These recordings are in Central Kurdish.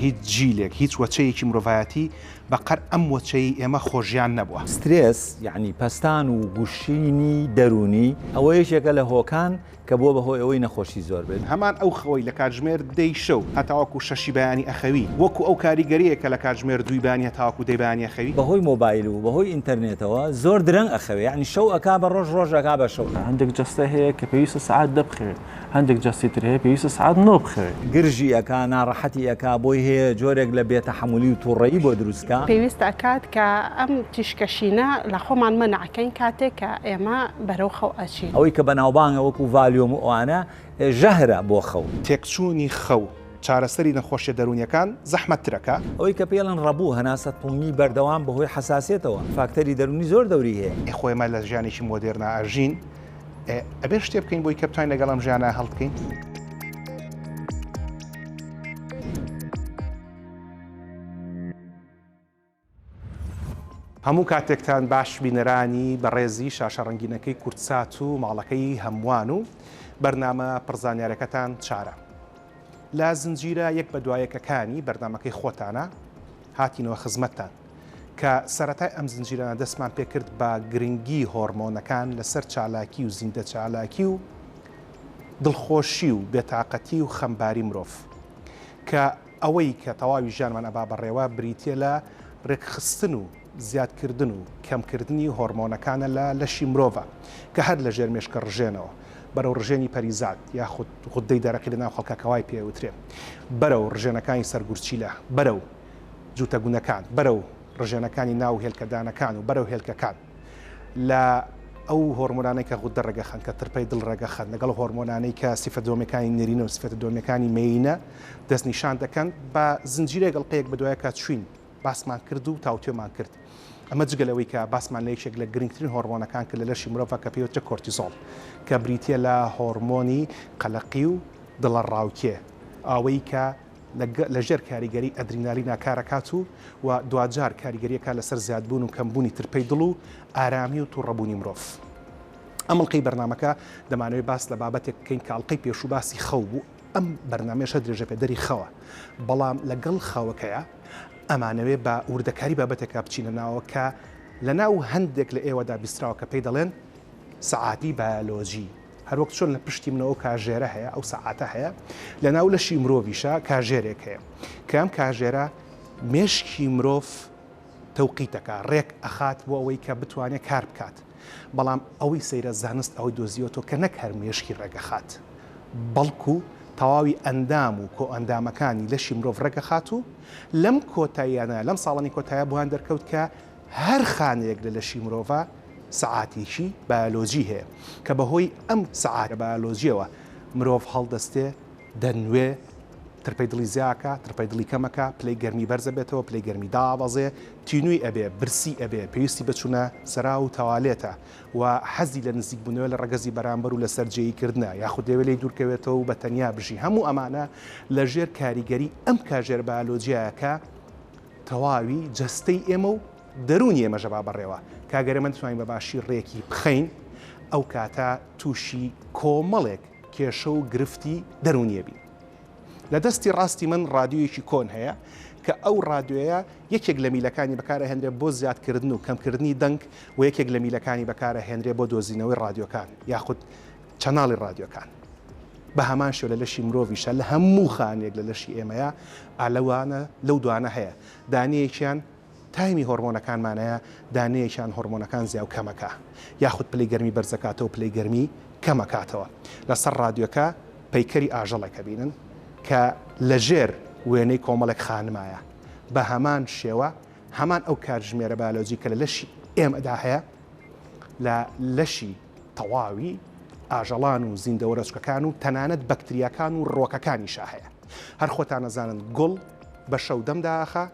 هیچ جیلێک، هیچ وەچەیەکی مرۆڤایەتی بە قەر ئەم وەچەی ئێمە خۆشژیان نەبووە. سترێس یەعنی پەستان و گوشینی دەروونی، ئەوە یەکێکە لە هۆکان کە بووە بە هۆی ئەوەی نەخۆشی زۆر بێت. هەمان ئەو خەوەی لە کاتژمێر دەی شەو هەتاوەکو شەشی بەیانی ئەخەوی، وەکو ئەو کاریگەرییە کە لە کاتژمێر دووی بەیانی هەتاوەکو دەی بەیانی ئەخەوی. بەهۆی مۆبایل و بەهۆی ئینتەرنێتەوە زۆر درەنگ ئەخەوێ یەعنی شەو ئەکا بە ڕۆژ ڕۆژ ئەکا بە شەو. هەندێک جەستە هەیە کە پێویستە سەعات دە بخەوێ، هەندێک جەستەی تر هەیە پێویستە سەعات نۆ بخەوێ. گرژی ئەکا، ناڕەحەتی ئەکا، بۆی هەیە جۆرێک لە بێتەحەمولی و توڕەیی بۆ دروست کا. پێویست ئەکات کە ئەم تیشکە شینە لە خۆمان مەنع کەین کاتێک کە ئێمە بەرەو خەو ئەچین. ئەوەی کە بەناوبانگە وەکو ڤالیۆم و ئەوانە ژەهرە بۆ خەو. تێکچوونی خەو چارەسەری نەخۆشیە دەروونیەکان زەحمەتترەکا. ئەوەی کە پێی ئەڵێن ڕەبوو، هەناسە تونگی بەردەوام بەهۆی حەساسیەتەوە، فاکتەری دەروونی زۆر دەوری هەیە. ئێ خۆ ئێمە لە ژیانێکی مۆدێرنا ئەژین، ئێ ئەبێ شتێ بکەین بۆی کە بتوانین لەگەڵ ئەم ژیانە هەڵبکەین. هەموو کاتێکتان باش بینەرانی بەڕێزی شاشە ڕەنگینەکەی کوردسات و ماڵەکەی هەمووان و بەرنامە پڕزانیارەکەتان چارە لە زنجیرە یەک بە دوایەکەکانی بەرنامەکەی خۆتانە هاتینەوە خزمەتتان کە سەرەتای ئەم زنجیرانە دەستمان پێکرد بە گرنگی هۆرمۆنەکان لەسەر چالاکی و زیندە چالاکی و دڵخۆشی و بێتاقەتی و خەمباری مرۆڤ کە ئەوەی کە تەواوی ژیانمان ئەبا بەڕێوە بریتیە لە رێکخستن و زیادکردن و کەمکردنی هۆرمۆنەکانە لە لەشی مرۆڤا کە هەر لە ژێر مێشکە ڕژێنەوە بەرەو ڕژێنی پەریزاد یاخود غوددەی دەرەقی لە ناو خەڵکا کە وای پێ ئەوترێ بەرەو ڕژێنەکانی سەر گورچیلە بەرەو جووتە گونەکان بەرەو ڕژێنەکانی ناو هێلکەدانەکان و بەرەو هێلکەکان لە ئەو هۆرمۆنانەی کە غوددە ڕێگەخەن، کە ترپەی دڵ ڕێگەخەن، لەگەڵ هۆرمۆنانەی کە سیفەت دۆمەکانی نێرینە و سیفەتە دۆمەکانی مێینە دەستنیشان دەکەن، بە زنجیرەیەک ئەڵقەیەک بەدوایەکا چووین باسمان کرد و تاوتوێمان کرد. ئەمە جگە لەوەی کە باسمان لە یەکێک لە گرنگترین هۆرمۆنەکان کرد لە لەشی مرۆڤ کە پێی وترێ کۆرتیزۆڵ کە بریتییە لە هۆرمۆنی قەلەقی و دڵەڕاوکێ ئەوەی کە لە ژێر کاریگەری ئەدرینالینا کارەکات و و دواجار کاریگەریەکە لەسەر زیادبوون و کەمبوونی ترپەی دڵ و ئارامی و توڕەبوونی مرۆڤ. ئەم ئەڵقەی بەرنامەکە دەمانەوێت باس لە بابەتێک بکەین کە ئەڵقەی پێشوو باسی خەو بوو، ئەم بەرنامەیەش هەر درێژەپێدەری خەوە، بەڵام لەگەڵ خەوەکەیا ئەمانەوێ بە وردەکاری بابەتێکا بچینە ناوەوە کە لەناو هەندێک لە ئێوەدا بیستراوە کە پێی دەڵێن سەعاتی بایەلۆجی. هەروەک چۆن لە پشتی منەوە ئەو کاژێرە هەیە، ئەو سەعاتە هەیە، لە ناو لەشی مرۆڤیشا کاژێرێک هەیە، کە ئەم کاژێرە مێشکی مرۆڤ تەوقیت دەکات، ڕێک ئەخات بۆ ئەوەی کە بتوانێت کار بکات. بەڵام ئەوەی سەیرە زانست ئەوەی دۆزیوەتەوە کە نەک هەر مێشکی ڕێک ئەخات، بەڵکو تەواوی ئەندام و کۆئەندامەکانی لەشی مرۆڤ ڕێک ئەخات و لەم کۆتاییانە، لەم ساڵانی کۆتایە بۆیان دەرکەوت کە هەر خانەیەک لە لەشی مرۆڤا سەعاتێکی بایۆلۆجی هەیە کە بەهۆی ئەم سەعاتە بایۆلۆجیەوە مرۆڤ هەڵدەستێ، دەنوێ، ترپەی دڵی زیاکا، ترپەی دڵی کەمەکا، پلەی گەرمی بەرزەبێتەوە، پلەی گەرمی دابەزێ، تینووی ئەبێ، برسی ئەبێ، پێویستی بە چوونە سەراو و تەوالێتە و حەزی لە نزیکبوونەوە لە ڕەگەزی بەرامبەر و لەسەرجێیی کردنە یاخود دەیەوێ لێی دوورکەوێتەوە و بە تەنیا بژی. هەموو ئەمانە لەژێر کاریگەری ئەم کاژێرە بایۆلۆجیایە کە تەواوی جەستەی ئێمە و دەروونی ئێمەش ئەبا بەڕێوە، کە گەر ئێمە نەتوانین بە باشی ڕێکی بخەین ئەو کاتە تووشی کۆمەڵێک کێشە و گرفتی دەروونی ئەبین. لە دەستی ڕاستی من ڕادیۆیەکی کۆن هەیە کە ئەو ڕادیۆیە یەکێک لە میلەکانی بەکارئەهێنرێ بۆ زیادکردن و کەمکردنی دەنگ و یەکێک لە میلەکانی بەکارئەهێنرێ بۆ دۆزینەوەی ڕادیۆکان یاخود چەناڵی ڕادیۆکان. بە هەمان شێوە لە لەشی مرۆڤیشا لە هەموو خانەیەک لە لەشی ئێمەیا ئالەوانە لەو دوانە هەیە دانەیەکیان تایمی هۆرمۆنەکانمان هەیە دانەیەکیان هۆرمۆنەکان زیا و کەمەکا یاخود پلەی گەرمی بەرزەکاتەوە پلەی گەرمی کەمەکاتەوە لەسەر ڕادیۆکە پەیکەری ئاژەڵێک ئەبینن کە لەژێر وێنەی کۆمەڵێک خانمایە بە هەمان شێوە هەمان ئەو کاتژمێرە بایۆلۆجی کە لە لەشی ئێمەدا هەیە لە لەشی تەواوی ئاژەڵان و زیندەوەرەچکەکان و تەنانەت بەکتریاکان و ڕوەکەکانیشا هەیە. هەر خۆتان ئەزانن گوڵ بە شەو دەم دائەخا،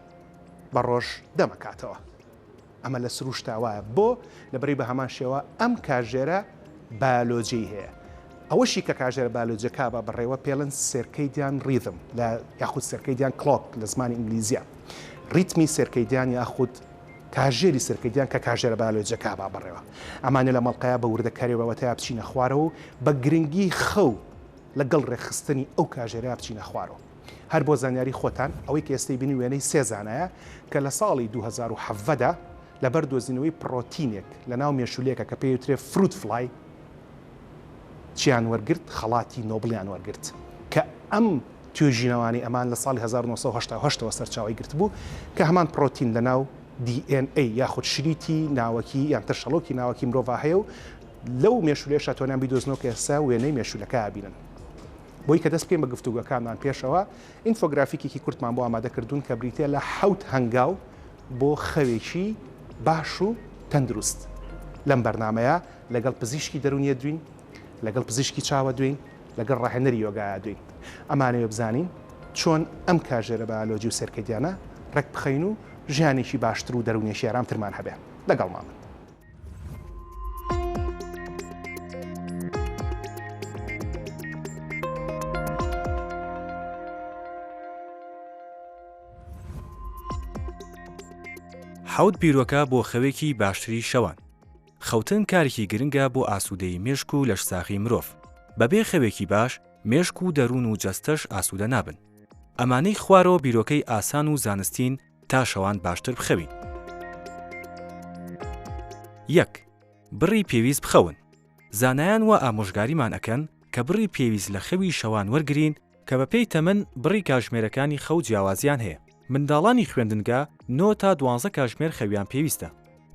بە ڕۆژ دەم ئەکاتەوە. ئەمە لە سروشتا وایە. بۆ؟ لەبەرئەوەی بە هەمان شێوە ئەم کاژێرە بایۆلۆجیی هەیە. ئەوەشی کە کاژێرە بایۆلۆجیەکە بە بەڕێوە پێڵن circadian rhythm لە یاخود circadian clock لە زمانی ئینگلیزیە. ڕیتمی circadian یاخود کاژێری circadian کە کاژێرە بایۆلۆجیەکە با بەڕێوە. ئەمانە لە مەڵقەیا بە وردەکاری و بابەتەیا بچینە خوارەوە و بە گرنگی خەو لە گەڵ ڕێکخستنی ئەو کاژێرەیا بچینە خوارەوە. هەر بۆ زانیاری خۆتان ئەوەی کە ئێستەی بینی وێنەی سێ زانایە کە لە ساڵی 2017 دا لەبەر دۆزینەوەی پڕۆتینێک لە ناو مێشولێکە کە پێی وترێ fruit fly چیان وەرگرت خەڵاتی نۆبڵیان وەرگرت کە ئەم توێژینەوانەی ئەمان لە ساڵی 1988 ەوە سەرچاوەی گرتبوو کە هەمان پڕۆتین لە ناو DNA یاخود شریتی ناوەکی یان ترشەڵۆکی ناوەکی مرۆڤا هەیە و لەو مێشولەیەشا توانیان بیدۆزنەوە کە ئێستا وێنەی مێشولەکە ئەبینن. بۆی کە دەست بکەین بە گفتوگۆکانمان پێشەوە ئینفۆگرافیکێکی کورتمان بۆ ئامادە کردوون کە بریتیە لە حەوت هەنگاو بۆ خەوێکی باش و تەندروست. لەم بەرنامەیە لەگەڵ پزیشکی دەروونیە دوین، لەگەڵ پزیشکی چاوە دوین، لەگەڵ ڕاهێنەری یۆگایا دوین. ئەمانەوێ بزانین چۆن ئەم کاژێرە بایۆلۆجی و سێرکەدیانە ڕێک بخەین و ژیانێکی باشتر و دەروونێکی ئارامترمان هەبێ. لەگەڵمان بن. حەوت بیرۆکە بۆ خەوێکی باشتری شەوان. خەوتن کارێکی گرنگە بۆ ئاسوودەیی مێشک و لەشساغی مرۆڤ. بەبێ خەوێکی باش، مێشک و دەروون و جەستەش ئاسوودە نابن. ئەمانەی خوارەوە بیرۆکەی ئاسان و زانستین تا شەوان باشتر بخەوین. یەک، بڕی پێویست بخەون. زانایان وا ئامۆژگاریمان ئەکەن کە بڕی پێویست لە خەوی شەوان وەرگرین، کە بەپێی تەمەن بڕی کاژمێرەکانی خەو جیاوازیان هەیە، منداڵانی خوێندنگا نۆ تا دوانزە کاژمێر خەویان پێویستە،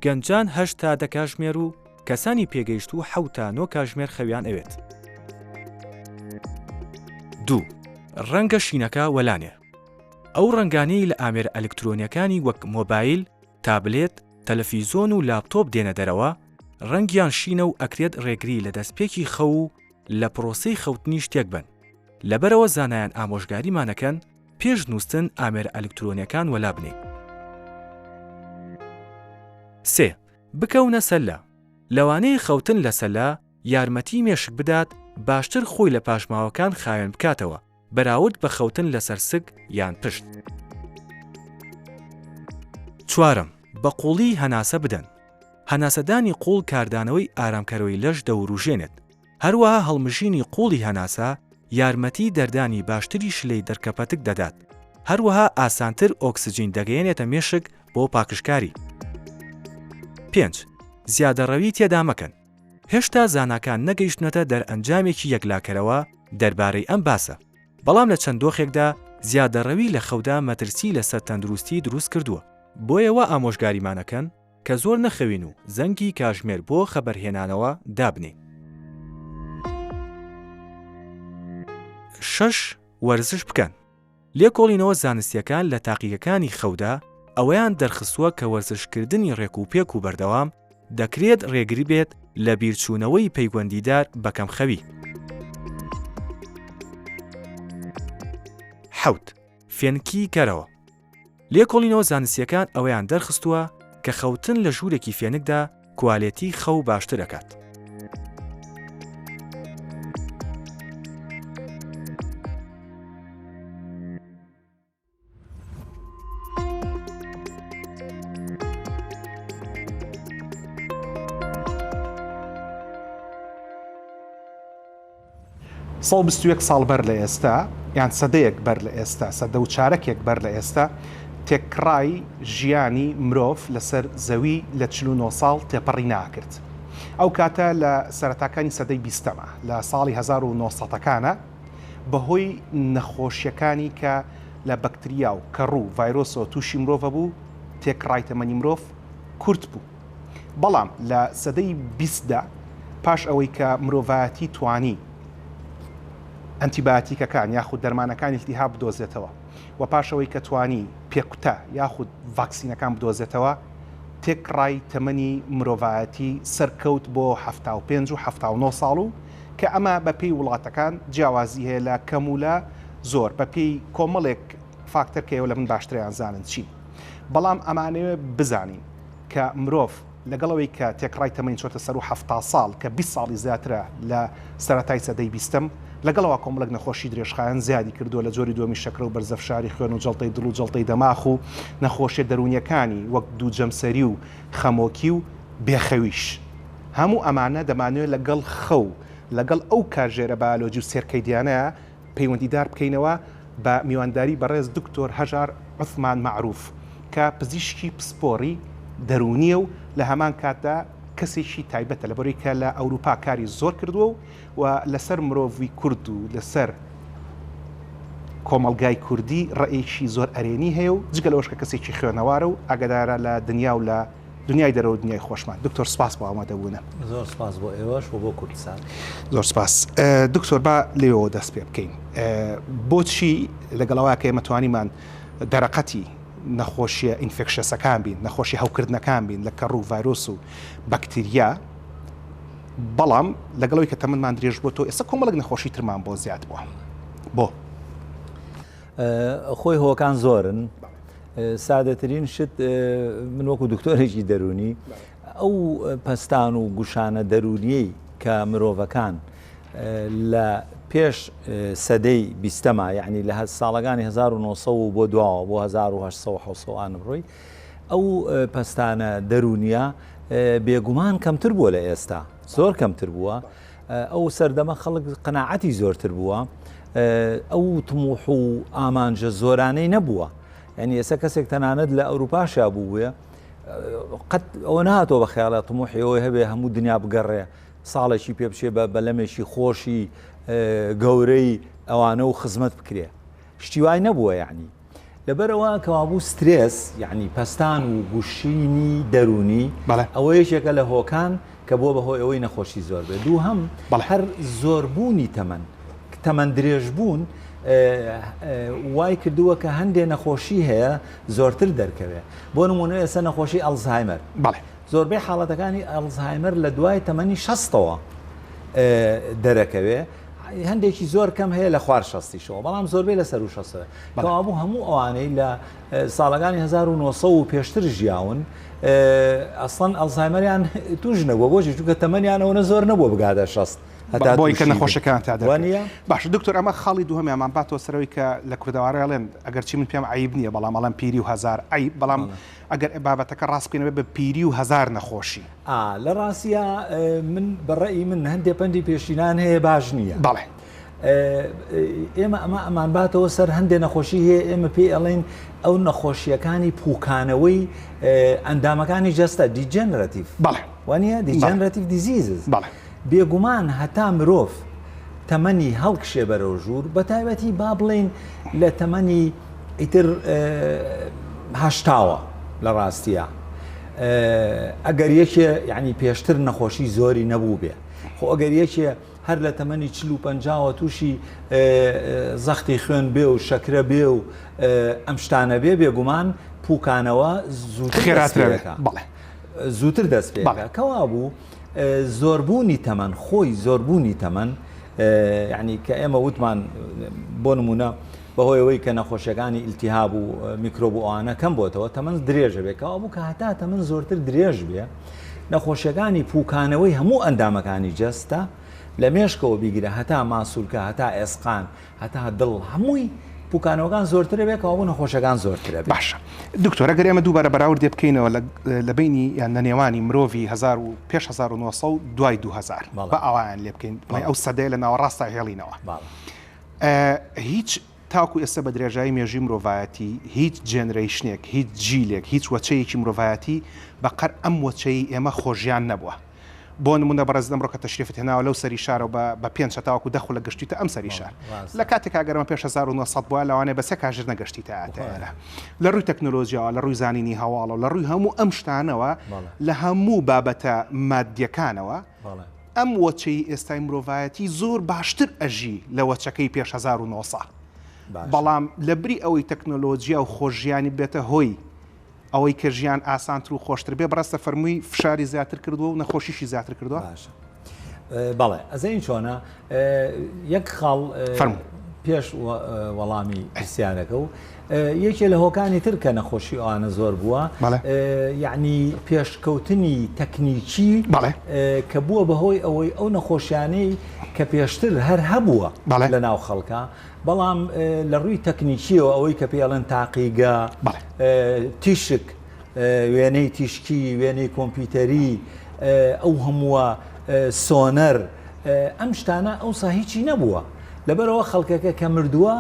گەنجان هەشت تا دە کاژمێر و کەسانی پێگەیشتوو حەوت تا نۆ کاژمێر خەویان ئەوێت. دوو، ڕەنگە شینەکە وەلانێ. ئەو ڕەنگانەی لە ئامێرە ئەلکترۆنیەکانی وەک مۆبایل، تابلێت، تەلەفیزۆن و لاپتۆپ دێنە دەرەوە، ڕەنگیان شینە و ئەکرێت ڕێگری لە دەستپێکی خەو و لە پرۆسەی خەوتنیش تێکبەن. لەبەرئەوە زانایان ئامۆژگاریمان ئەکەن پێش نووستن ئامێرە ئەلکترۆنیەکان وەلا بنێین. سێ، بکەونە سەلە. لەوانەیە خەوتن لە سەلە یارمەتی مێشک بدات باشتر خۆی لە پاشماوەکان خاوێن بکاتەوە بەراورد بە خەوتن لەسەر سک یان پشت. چوارەم، بە قووڵی هەناسە بدەن. هەناسەدانی قووڵ کاردانەوەی ئارامکەرەوەی لەش دەوروژێنێت. هەروەها هەڵمژینی قووڵی هەناسە یارمەتی دەردانی باشتری شلەی دڕکەپەتک دەدات، هەروەها ئاسانتر ئۆکسجین دەگەیەنێتە مێشک بۆ پاکژکاری. پێنج، زیادەڕەوی تێدا مەکەن. هێشتا زاناکان نەگەیشتونەتە دەرئەنجامێکی یەکلاکەرەوە دەربارەی ئەم باسە، بەڵام لە چەند دۆخێکدا زیادەڕەوی لە خەودا مەترسی لەسەر تەندروستی دروست کردووە، بۆیە وا ئامۆژگاریمان ئەکەن کە زۆر نەخەوین و زەنگی کاژمێر بۆ خەبەرهێنانەوە دابنێین. شەش، وەرزش بکەن. لێکۆڵینەوە زانستییەکان لە تاقیگەکانی خەودا ئەوەیان دەرخستووە کە وەرزشکردنی ڕێکوپێک و بەردەوام دەکرێت ڕێگری بێت لە بیرچوونەوەی پەیوەندیدار بە کەمخەوی. حەوت، فێنکی کەرەوە. لێکۆڵینەوە زانستییەکان ئەوەیان دەرخستووە کە خەوتن لە ژوورێکی فێنکدا کوالێتی خەو باشتر ئەکات. 121 ساڵ بەر لە ئێستا یان سەدەیەک بەر لە ئێستا سەدە و چارەکێک بەر لە ئێستا تێکڕای ژیانی مرۆڤ لەسەر زەوی لە 49 ساڵ تێپەڕی ناکرد. ئەو کاتە لە سەرەتاکانی سەدەی بیستەمە لە ساڵی 1900ەکانە بەهۆی نەخۆشیەکانی کە لە بەکتریا و کەڕوو و ڤایرۆسەوە تووشی مرۆڤ بوو تێکڕای تەمەنی مرۆڤ کورت بوو. بەڵام لە سەدەی بیستدا پاش ئەوەی کە مرۆڤایەتی توانی ئەنتیبایۆتیکەکان یاخود دەرمانەکانی التهاب بدۆزێتەوە و پاش ئەوەی کە توانی پێکوتە یاخود ڤاکسینەکان بدۆزێتەوە تێکڕای تەمەنی مرۆڤایەتی سەرکەوت بۆ 75 و 79 ساڵ و کە ئەمە بە پێی وڵاتەکان جیاوازی هەیە لە کەم و لە زۆر بە پێی کۆمەڵێک فاکتەر کە ئێوە لە من باشتریان زانن چین بەڵام ئەمانەوێ بزانین کە مرۆڤ لەگەڵ ئەوەی کە تێکڕای تەمەنی چۆتە سەروو 70 ساڵ کە 20 ساڵی زیاترە لە سەرەتای سەدەی بیستەم، لەگەڵ ئەوە کۆمەڵێک نەخۆشی درێژخایەن زیادی کردووە لە جۆری دووەمی شەکرە و بەرزەفشاری خوێن و جەڵتەی دڵ و جەڵتەی دەماخ و نەخۆشیە دەروونیەکانی وەک دووجەمسەری و خەمۆکی و بێخەویش. هەموو ئەمانە دەمانەوێت لەگەڵ خەو، لەگەڵ ئەو کاژێرە بایۆلۆجی و سێرکەیدیانە پەیوەندیدار بکەینەوە. بە میوانداری بەڕێز دکتۆر هەژار عوسمان مەعروف کە پزیشکی پسپۆڕی دەروونییە و لە هەمان کاتدا کەسێکی تایبەتە لەبەرەی کە لە ئەوروپا کاری زۆر کردووە و و لەسەر مرۆڤی کورد و لەسەر کۆمەڵگای کوردی ڕەئیکی زۆر ئەرێنی هەیە و جگە لەوەش کە کەسێکی خوێنەوارە و ئاگادارە لە دنیا و لە دنیای دەرەوە دنیای خۆشمان. دکتۆر سپاس بۆ ئامادەبوونە. زۆر سپاس بۆ ئێوەش و بۆ کوردسات. زۆر سپاس. دکتۆر با لێوەوە دەست پێ بکەین. بۆچی لەگەڵ ئەوە کە ئێمە توانیمان دەرەقەتی نەخۆشیە infectious ەکان بین، نەخۆشی هەوکردنەکان بین لە کەڕوو، ڤایرۆس و بەکتریا، بەڵام لەگەڵ ئەوەی کە تەمەنمان درێژ بۆتەوە ئێستا کۆمەڵێک نەخۆشی ترمان بۆ زیاد بووە. بۆ؟ خۆی هۆکان زۆرن. سادەترین شت من وەکو دکتۆرێکی دەرونی ئەو پەستان و گوشانە دەرونیەی کە مرۆڤەکان لە پێش سەدەی بیستەما یعنی لە ساڵەکانی 1900 و بۆ دواوە بۆ 1970 ڕۆی ئەو پەستانە دەرونیە بێگومان کەمتر بووە لە ئێستا زۆر کەمتر بووە ئەو سەردەمە خەڵک قەناعەتی زۆرتر بووە ئەو تموح و ئامانجە زۆرانەی نەبووە یعنی ئێستا کەسێک تەنانەت لە ئەوروپاشا بووە قەت ئەوە نهاتەوە بە خیاڵە تموحی ئەوەی هەبێ هەموو دنیا بگەڕێ ساڵێکی پێ بچێ بە بەلەمێکی خۆشی گەورەی ئەوانە و خزمەت بکرێ شتی وای نەبووە یعنی لەبەرئەوە کەوابوو سترێس یەعنی پەستان و گوشینی دەروونی ئەوە یەکێکە لە هۆکان کە بووە بە هۆی ئەوەی نەخۆشی زۆر بێت. دووهەم هەر زۆربوونی تەمەن، تەمەن درێژبوون وای کردووە کە هەندێ نەخۆشی هەیە زۆرتر دەرکەوێ. بۆ نموونە ئێستا نەخۆشی ئەلزهایمەر. زۆربەی حاڵەتەکانی ئەلزهایمەر لە دوای تەمەنی شەستەوە دەرەکەوێ. هەندێکی زۆر کەم هەیە لە خوار شەستیشەوە بەڵام زۆربەی لە سەروو شەستەوە کەوابوو هەموو ئەوانەی لە ساڵەکانی 1900 و پێشتر ژیاون ئەسڵەن ئەلزایمەریان توش نەبووە بۆچی چونکە تەمەنیان ئەوەنە زۆر نەبووە بگاتە شەست هەتا بۆی کە تووشی بێ. نەخۆشەکان تا دەرکەوێت. وانییە؟ باشە دکتۆر ئەمە خاڵی دووهەمیانمان باتەوە سەرەوەی کە لە کوردەوارە ئەڵێن ئەگەرچی من پێم عەیب نییە بەڵام ئەڵێن پیری و هەزار عەیب بەڵام ئەگەر بابەتەکە ڕاست بکەینەوە بە پیری و هەزار نەخۆشی. ئا لە ڕاستیا من بە ڕەئی من هەندێ پەندی پێشینان هەیە باش نییە. بەڵێ. ئێمە ئەمە ئەمانباتەوە سەر هەندێ نەخۆشی هەیە ئێمە پێی ئەڵێن ئەو نەخۆشیەکانی پوکانەوەی ئەندامەکانی جەستە degenerative بەڵێ وانە degenerative diseases بەڵێ بێگومان هەتا مرۆڤ تەمەنی هەڵکشێ بەرەو ژوور بە تایبەتی با بڵێین لە تەمەنی ئیتر هەشتاوە لە ڕاستیە ئەگەر یەکێ یعنی پێشتر نەخۆشی زۆری نەبوو بێ خۆ ئەگەر یەکێ هەر لە تەمەنی چل و پەنجاوە تووشی زەختی خوێن بێ و شەکرە بێ و ئەم شتانە بێ بێگومان پوکانەوە زووتر خێراترەکە زووتر دەست پێ کەوابوو زۆربوونی تەمەن خۆی زۆربوونی تەمەن یعنی کە ئێمە وتمان بۆ نمونە بەهۆی ئەوەی کە نەخۆشیەکانی ئیلتیهاب و میکرۆب و ئەوانە کەم بۆتەوە تەمەن درێژە بێ کەوابوو کە هەتا تەمەن زۆرتر درێژ بێ نەخۆشیەکانی پوکانەوەی هەموو ئەندامەکانی جەستە لە مێشکەوە بیگرە هەتا ماسولکە هەتا ئێسقان هەتا دڵ هەمووی پوکانەوەکان زۆرترە بێ کەوابوو نەخۆشەکان زۆرترە بێ. باشە دکتۆر ئەگەر ئێمە دووبارە بەراوردێ بکەینەوە لە بەینی یان لە نێوانی مرۆڤی هەزار و پێش 1900 و دوای 2000 بە ئاوایان لێ بکەین بڵێ ئەو سەدەیە لە ناوەڕاستا هێڵینەوە هیچ تاکو ئێستا بە درێژایی مێژووی مرۆڤایەتی هیچ generation ێک، هیچ جیلێک، هیچ وەچەیەکی مرۆڤایەتی بە قەر ئەم وەچەی ئێمە خۆشژیان نەبووە. بۆ نموونە بەڕێزت ئەمڕۆ کە تەشریفت هێناوە لەو سەری شارەوە بە بە پێنج هەتاوەکو دە خولەک گەشتوویتە ئەم سەری شار. لە کاتێکا ئەگەر ئەمە پێش 1900 بوایە لەوانەیە بە سێ کاژێر نەگەشتیتایەتە ئێرە. لە ڕووی تەکنۆلۆجیاوە، لە ڕووی زانینی هەواڵەوە، لە ڕووی هەموو ئەم شتانەوە، لە هەموو بابەتە مادییەکانەوە، ئەم وەچەی ئێستای مرۆڤایەتی زۆر باشتر ئەژی لە وەچەکەی پێش 1900. بەڵام لەبری ئەوەی تەکنۆلۆجیا و خۆشژیانی ببێتە هۆی ئەوەی کە ژیان ئاسانتر و خۆشتر بێ، بەڕێزتە فەرمووی فشاری زیاتر کردووە و نەخۆشیشی زیاتر کردووە؟ باشە. بەڵێ ئەزانی چۆنە یەک خاڵ فەرموو. پێش وەڵامی پرسیارەکە و یەکێ لە هۆکانی تر کە نەخۆشی ئەوانە زۆر بووە یعنی پێشکەوتنی تەکنیکی کە بووە بەهۆی ئەوەی ئەو نەخۆشیانەی کە پێشتر هەر هەبووە لە ناو خەڵکە بەڵام لە ڕووی تەکنیکیەوە ئەوەی کە پێڵێن تاقیگە تیشک وێنەی تیشکی وێنەی کۆمپیوتەری ئەو هەمووە سۆنەر ئەم شتانە ئەوسا هیچی نەبووە. لەبەرئەوە خەڵکەکە کە مردووە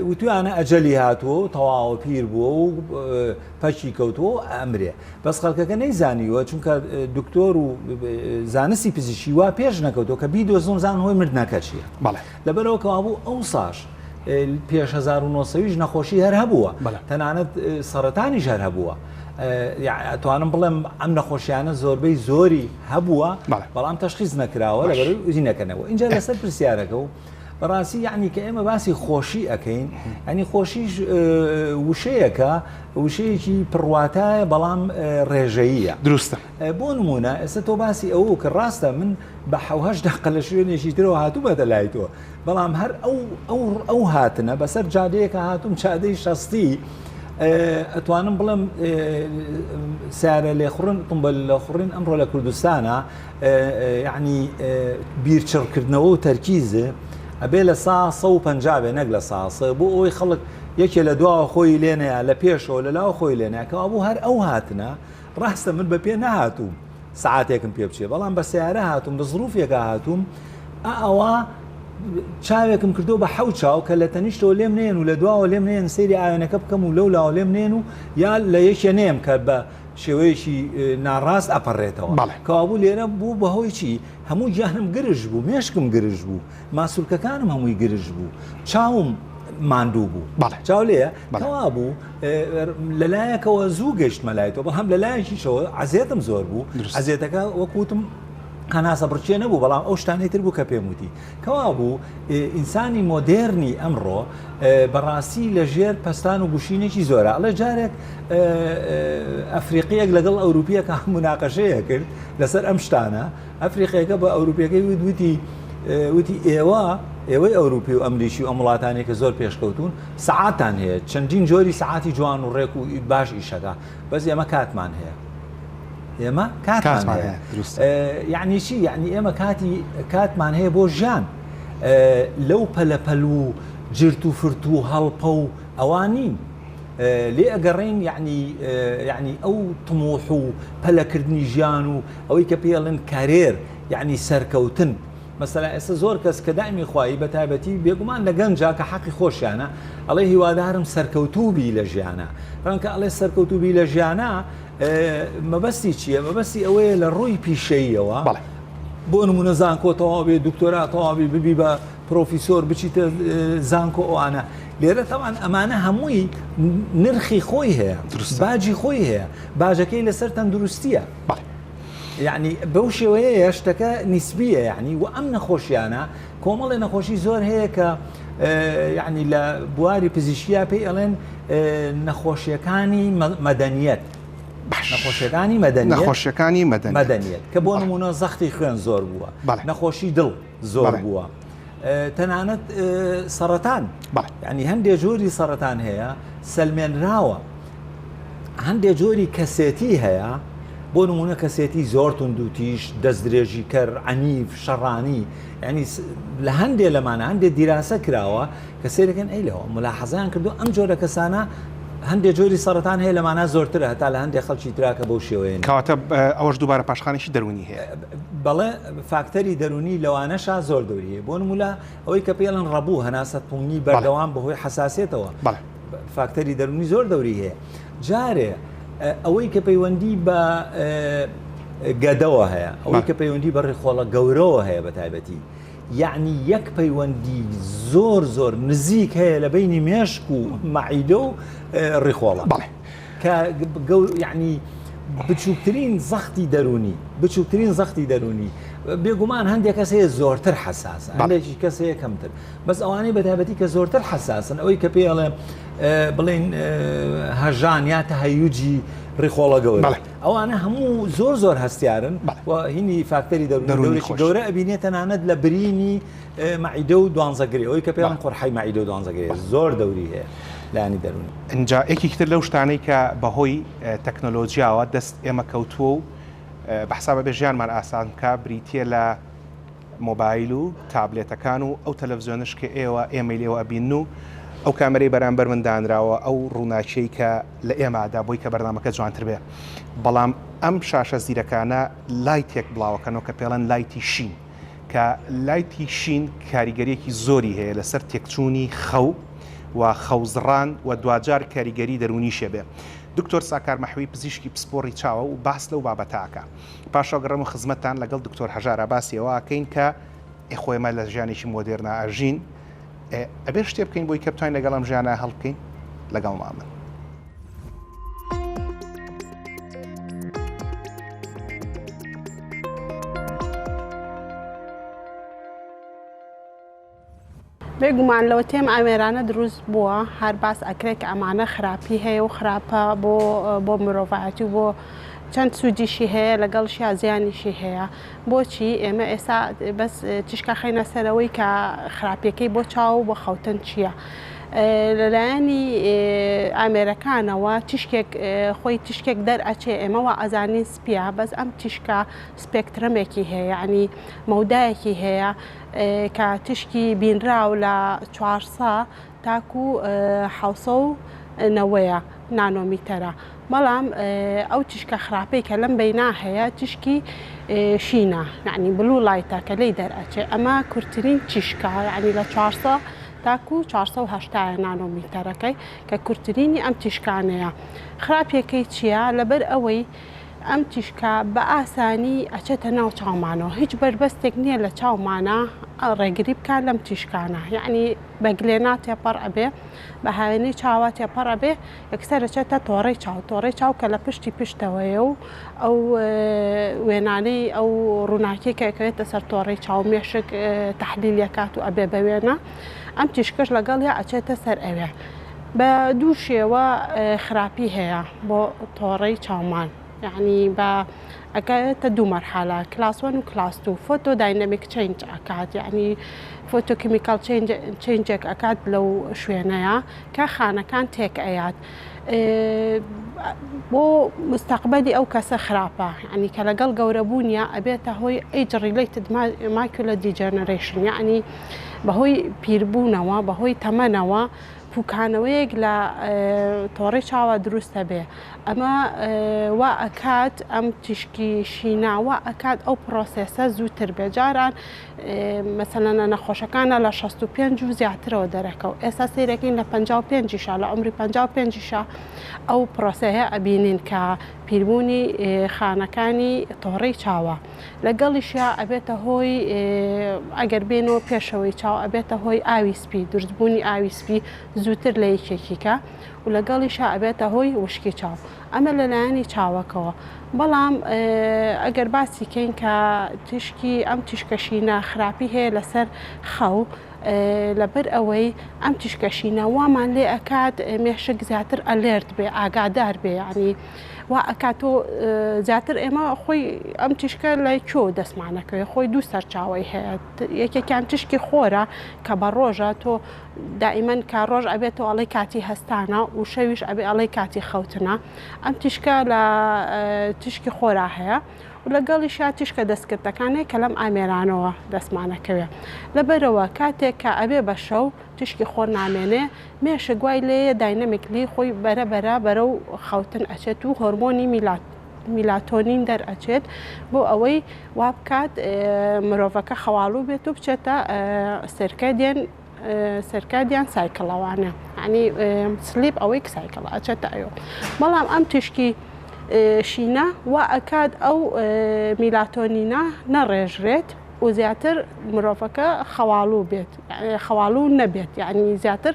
وتویانە ئەجەلی هاتووە و تەواوە پیر بووە و پەکی کەوتووە و ئەمرێ. بەس خەڵکەکە نەیزانیوە چونکە دکتۆر و زانستی پزیشکی وا پێش نەکەوتووە کە بیدۆزن و بزانن هۆی مردنەکە چییە. لەبەرئەوە کەوابوو ئەوساش پێش 1900 یش نەخۆشی هەر هەبووە، تەنانەت سەرەتانیش هەر هەبووە. ئەتوانم بڵێم ئەم نەخۆشیانە زۆربەی زۆری هەبووە بەڵام تەشخیص نەکراوە لەبەرەوەی وزی نەکەنەوە. ئینجا لەسەر پرسیارەکە و بەڕاستی یعنی کە ئێمە باسی خۆشی ئەەکەین ئەنی خۆشیش وشەیەکە وشەیەکی پڕواتایە بەڵام ڕێژەیە دروستە بۆ نمونە ئێستا تۆ باسی ئەوە کە ڕاستە من بە حوهش دەقە لە شوێنێکی ترەوە هاتوومەتە لای تۆ بەڵام هەر ئەو ئەو ئەو هاتنە بەسەر جادەیەکە هاتووم چادەی شەستی ئەتوانم بڵێم سیارە لێخوڕن ئۆتۆمبیل لێخوڕین ئەمڕۆ لە کوردستانە یعنی بیرچڕکردنەوە و تەرکیز ئەبێ لە سا 150 بێ نەک لە سا بۆ ئەوەی خەڵک یەکێ لە دواوە خۆی لێنەیە لە پێشەوە لە لاوە خۆی لێنەیە کەوا بوو هەر ئەو هاتنە ڕاستە من بە پێ نەهاتووم سەعاتێکم پێ بچێ بەڵام بە سیارە هاتووم بە زروفێکا هاتووم ئەوە چاوێکم کردو بە حەو چاو کە لە تەنیشتەوە لێم نێن و لە دواوە لێم نێن سەیری ئاوێنەکە بکەم و لەو لاوە لێم نێن و یا لە یەکێ نێم کە بە شێوەیەکی ناڕاست ئەپەڕێتەوە کەوابوو لێرە بوو بەهۆی چی هەموو گیانم گرژ بوو مێشکم گرژ بوو ماسولکەکانم هەمووی گرژ بوو چاوم ماندوو بوو چاو لێیە کەوابوو لەلایەکەوە زوو گەشتمە لای تۆ بەڵام لەلایەکیشەوە عەزێتم زۆر بوو عەزێتەکە وەکوتم هەناسە بڕچێ نەبوو بەڵام ئەو شتانەی تر بوو کە پێم وتی کەوابوو ئینسانی مۆدێرنی ئەمڕۆ بەڕاستی لە ژێر پەستان و گوشینێکی زۆرە ئەڵێ جارێک ئەفریقیەک لەگەڵ ئەوروپیەکە مناقەشەیە کرد لەسەر ئەم شتانە ئەفریقیەکە بە ئەوروپیەکەی وت وتی وتی ئێوە ئێوەی ئەوروپی و ئەمریکی و ئەم وڵاتانەی کە زۆر پێشکەوتون سەعاتان هەیە چەندین جۆری سەعاتی جوان و ڕێک و باش ئیشەکە بەس ئێمە کاتمان هەیە ئێمە کاتمان هەیە یعنی چی یعنی ئێمە کاتی کاتمان هەیە بۆ ژیان لەو پەلەپەل و جرت و فرت و هەڵپە و ئەوان نین لێ ئەگەڕێین یعنی یعنی ئەو طموح و پەلەکردنی ژیان و ئەوەی کە پێی ئەڵێن کارێر یعنی سەرکەوتن مەسەلا ئێستا زۆر کەس کە دایمی خوایی بە تایبەتی بێگومان لە گەنجا کە حەقی خۆشیانە ئەڵێ هیوادارم سەرکەوتوو بی لە ژیانە ڕەنکە ئەڵێ سەرکەوتوو بی لە ژیانە مەبەستی چییە مەبەستی ئەوەیە لە ڕووی پیشەییەوە بۆ نمونە زانکۆ تەواو بێ دکتۆرا تەواوی ببی بە پرۆفیسۆر بچیتە زانکۆ ئەوانە لێرە تەوان ئەمانە هەمووی نرخی خۆی هەیە باجی خۆی هەیە باجەکەی لەسەر تەندروستیە یعنی بەو شێوەیە شتەکە نیسبیە یعنی و ئەم نەخۆشیانە کۆمەڵی نەخۆشی زۆر هەیە کە یعنی لە بواری پزیشکیا پێی ئەڵێن نەخۆشیەکانی مەدەنیەت نەخۆشیەکانی مەدەنیەت نەخۆشیەکانی مەدەنیەت کە بۆ نمونە زەختی خوێن زۆر بووە نەخۆشی دڵ زۆر بووە تەنانەت سەرەتان ینی هەندێک جۆری سەرەتان هەیە سەلمێنراوە هەندێک جۆری کەسێتی هەیە بۆ نمونە کەسێتی زۆر توندوتیش دەستدرێژی کەر عنیف شەڕانی ینی لە هەندێ لەمانە هەندێک دیراسە کراوە کە سێرەکەن ئەی لەوە ملاحەزیان کردو ئەم جۆرە کەسانە هەندێک جۆری سەرەتان هەیە لەمانە زۆرترە هەتا لە هەندێک خەڵکی ترا کە بەو شێوەیە نین. کەواتە ئەوەش دووبارە پاشخانێکی دەروونی هەیە. بەڵێ فاکتەری دەروونی لەوانەشا زۆر دەوری هەیە. بۆ نموونە ئەوەی کە پێی ئەڵێن ڕەبوو، هەناسە تونگی بەردەوام بەهۆی حەساسیەتەوە. فاکتەری دەروونی زۆر دەوری هەیە. جارێ ئەوەی کە پەیوەندی بە گەدەوە هەیە، ئەوەی کە پەیوەندی بە ڕیخۆڵە گەورەوە هەیە بە تایبەتی، یەعنی یەک پەیوەندی زۆر زۆر نزیک هەیە لە بەینی مێشک و مەعیدە و ڕیخۆڵە بەڵێ کە یعنی بچووکترین زەختی دەرونی بچووکترین زەختی دەرونی بێگومان هەندێک کەس هەیە زۆرتر حەساسە هەندێکی کەس هەیە کەمتر بەس ئەوانەی بەتایبەتی کە زۆرتر حەساسن ئەوەی کە پێی ئەڵێ بڵێن هەژان یا تەهەیوجی ڕیخۆڵە گەورە ئەوانە هەموو زۆر زۆر هەستیارن و هینی فاکتەری دەروونی گەورە ئەبینێ تەنانەت لە برینی مەعیدە و دوانزەگرێ ئەوی کە پێیان قورحەی مەعیدە و دوانزەگرێ زۆر دەوری هەیە لایەنی دەروونی. ئینجا یەکێکی تر لەو شتانەی کە بەهۆی تەکنەلۆجیاوە دەست ئێمە کەوتووە و بە حساب ئەبێ ژیانمان ئاسان بکا بریتییە لە مۆبایل و تابلێتەکان و ئەو تەلەفزیۆنەش کە ئێوە ئێمەی لێوە ئەبینن و ئەو کامێرەی بەرامبەر من دانراوە ئەو ڕووناکیەی کە لە ئێمادا بۆی کە بەرنامەکە جوانتر بێ بەڵام ئەم شاشە زیرەکانە لایتێک بڵاوەکەنەوە کە پێڵەن لایتی شین. کە لایتی شین کاریگەریەکی زۆری هەیە لەسەر تێکچوونی خەو و خەوزڕان و دواجار کاریگەری دەروونیشێ بێ. دکتۆر ساکار مەحوی پزیشکی پسپۆڕی چاوە و باس لەو بابەتە ئەکا. پاشا گەڕێم و خزمەتتان لەگەڵ دکتۆر هەژارا باسی ئەوە ئەکەین کە ئێ خۆ ئێمە لە ژیانێکی مۆدێرنا ئەژین ئێ ئەبێ شتێ بکەین بۆی کە بتوانین لەگەڵ ئەم ژیانە هەڵبکەین؟ لەگەڵمان بن. بێگومان لەوەتەی ئەم ئامێرانە دروست بووە هەر باس ئەکرێت کە ئەمانە خراپی هەیە و خراپە بۆ بۆ مرۆڤایەتی و بۆ چەند سوودیشی هەیە لەگەڵشیا زیانیشی هەیە بۆچی ئێمە ئێستا بەس تیشکا خەینە سەرەوەی کە خراپیەکەی بۆ چاو و بۆ خەوتن چییە؟ لەلایەنی ئامێرەکانەوە تیشکێک خۆی تیشکێک دەرئەچێ ئێمە وا ئەزانین سپیە بەس ئەم تیشکە سپێکترەمێکی هەیە یعنی مەودایەکی هەیە کە تیشکی بینراو لە 400 تاکو 790 نانۆمیتەرە بەڵام ئەو تیشکە خراپەی کە لەم بەینا هەیە تیشکی شینە یعنی blue light ە کە لێی دەرئەچێ ئەمە کورتترین تیشکە یعنی لە 400 تاکو 480 نانۆمیتەرەکەی کە کورتترینی ئەم تیشکانەیە خراپیەکەی چییە لەبەر ئەوەی ئەم تیشکە بە ئاسانی ئەچێتە ناو چاومانەوە هیچ بەربەستێک نییە لە چاومانە ڕێگری بکات لەم تیشکانە یعنی بە گلێنا تێپەڕ ئەبێ بە هاوێنەی چاوە تێپەڕ ئەبێ یەکسەر ئەچێتە تۆڕەی چاو تۆڕەی چاو کە لە پشتی پشتەوەیە و ئەو وێنانەی ئەو ڕووناکی کە ئەکەوێتە سەر تۆڕەی چاو مێشک تەحلیلی ئەکات و ئەبێ بە وێنە ئەم تیشکەش لەگەڵیا ئەچێتە سەر ئەوێ بە دوو شێوە خراپی هەیە بۆ تۆڕەی چاومان یعنی بە ئەکەوێتە دوو مەرحەلە class one و class two photodynamic change ئەکات یعنی photochemical change ێک ئەکات لەو شوێنەیە کە خانەکان تێک ئەیات بۆ مستەقبەلی ئەو کەسە خراپە یعنی کە لەگەڵ گەورەبوونیا ئەبێتە هۆی age related macular degeneration یعنی بەهۆی پیربوونەوە بەهۆی تەمەنەوە پوکانەوەیەک لە تۆڕەی چاوە دروست ئەبێ ئەمە وا ئەکات ئەم تیشکی شینە وا ئەکات ئەو process ە زووتر بێ جاران مەسەلەن لە نەخۆشەکانە لە 65 و زیاترەوە دەرەکەو ئێستا سەیرەکەین لە 55 یشا لە عمری 55 یشا ئەو پرۆسەیە ئەبینین کە پیربوونی خانەکانی تۆڕەی چاوە لەگەڵیشیا ئەبێتە هۆی ئەگەر بێنەوە پێشەوەی چاو ئەبێتە هۆی ئاوی سپی دروستبوونی ئاوی سپی زووتر لە یەکێکیکە و لەگەڵیشا ئەبێتە هۆی وشکی چاو ئەمە لەلایەنی چاوەکەوە بەڵام ئەگەر باسی کەین کە تیشکی ئەم تیشکە شینە خراپی هەیە لەسەر خەو لەبەر ئەوەی ئەم تیشکە شینە وامان لێ ئەکات مێشک زیاتر alert بێ ئاگادار بێ یعنی وا ئەکات تۆ زیاتر ئێمە خۆی ئەم تیشکە لە کوێ دەستمانەکەوێ خۆی دوو سەرچاوی هەیە یەکێکیان تیشکی خۆرە کە بە ڕۆژە تۆ دائیمەن کە ڕۆژ ئەبێتەوە ئەڵێی کاتی هەستانە و شەویش ئەبێ ئەڵێی کاتی خەوتنە ئەم تیشکە لە تیشکی خۆرا هەیە و لەگەڵیشا تیشکە دەستکردەکانێک کە لەم ئامێرانەوە دەستمانەکەوێ لەبەرەوە کاتێک کە ئەبێ بە شەو تیشکی خۆر نامێنێ مێشک وای لێیە dynamically خۆی بەرە بەرە بەرەو خەوتن ئەچێت و هۆرمۆنی میلات میلاتۆنین دەرئەچێت بۆ ئەوەی وا بکات مرۆڤەکە خەواڵوو بێت و بچێتە circadian circadian cycle ەوانە ینی sleep awake cycle ئەچێتە ئەو بەڵام ئەم تیشکی شینە وا ئەکات ئەو میلاتۆنینە نەڕێژرێت و زیاتر مرۆڤەکە خەواڵوو بێت خەواڵوو نەبێت یعنی زیاتر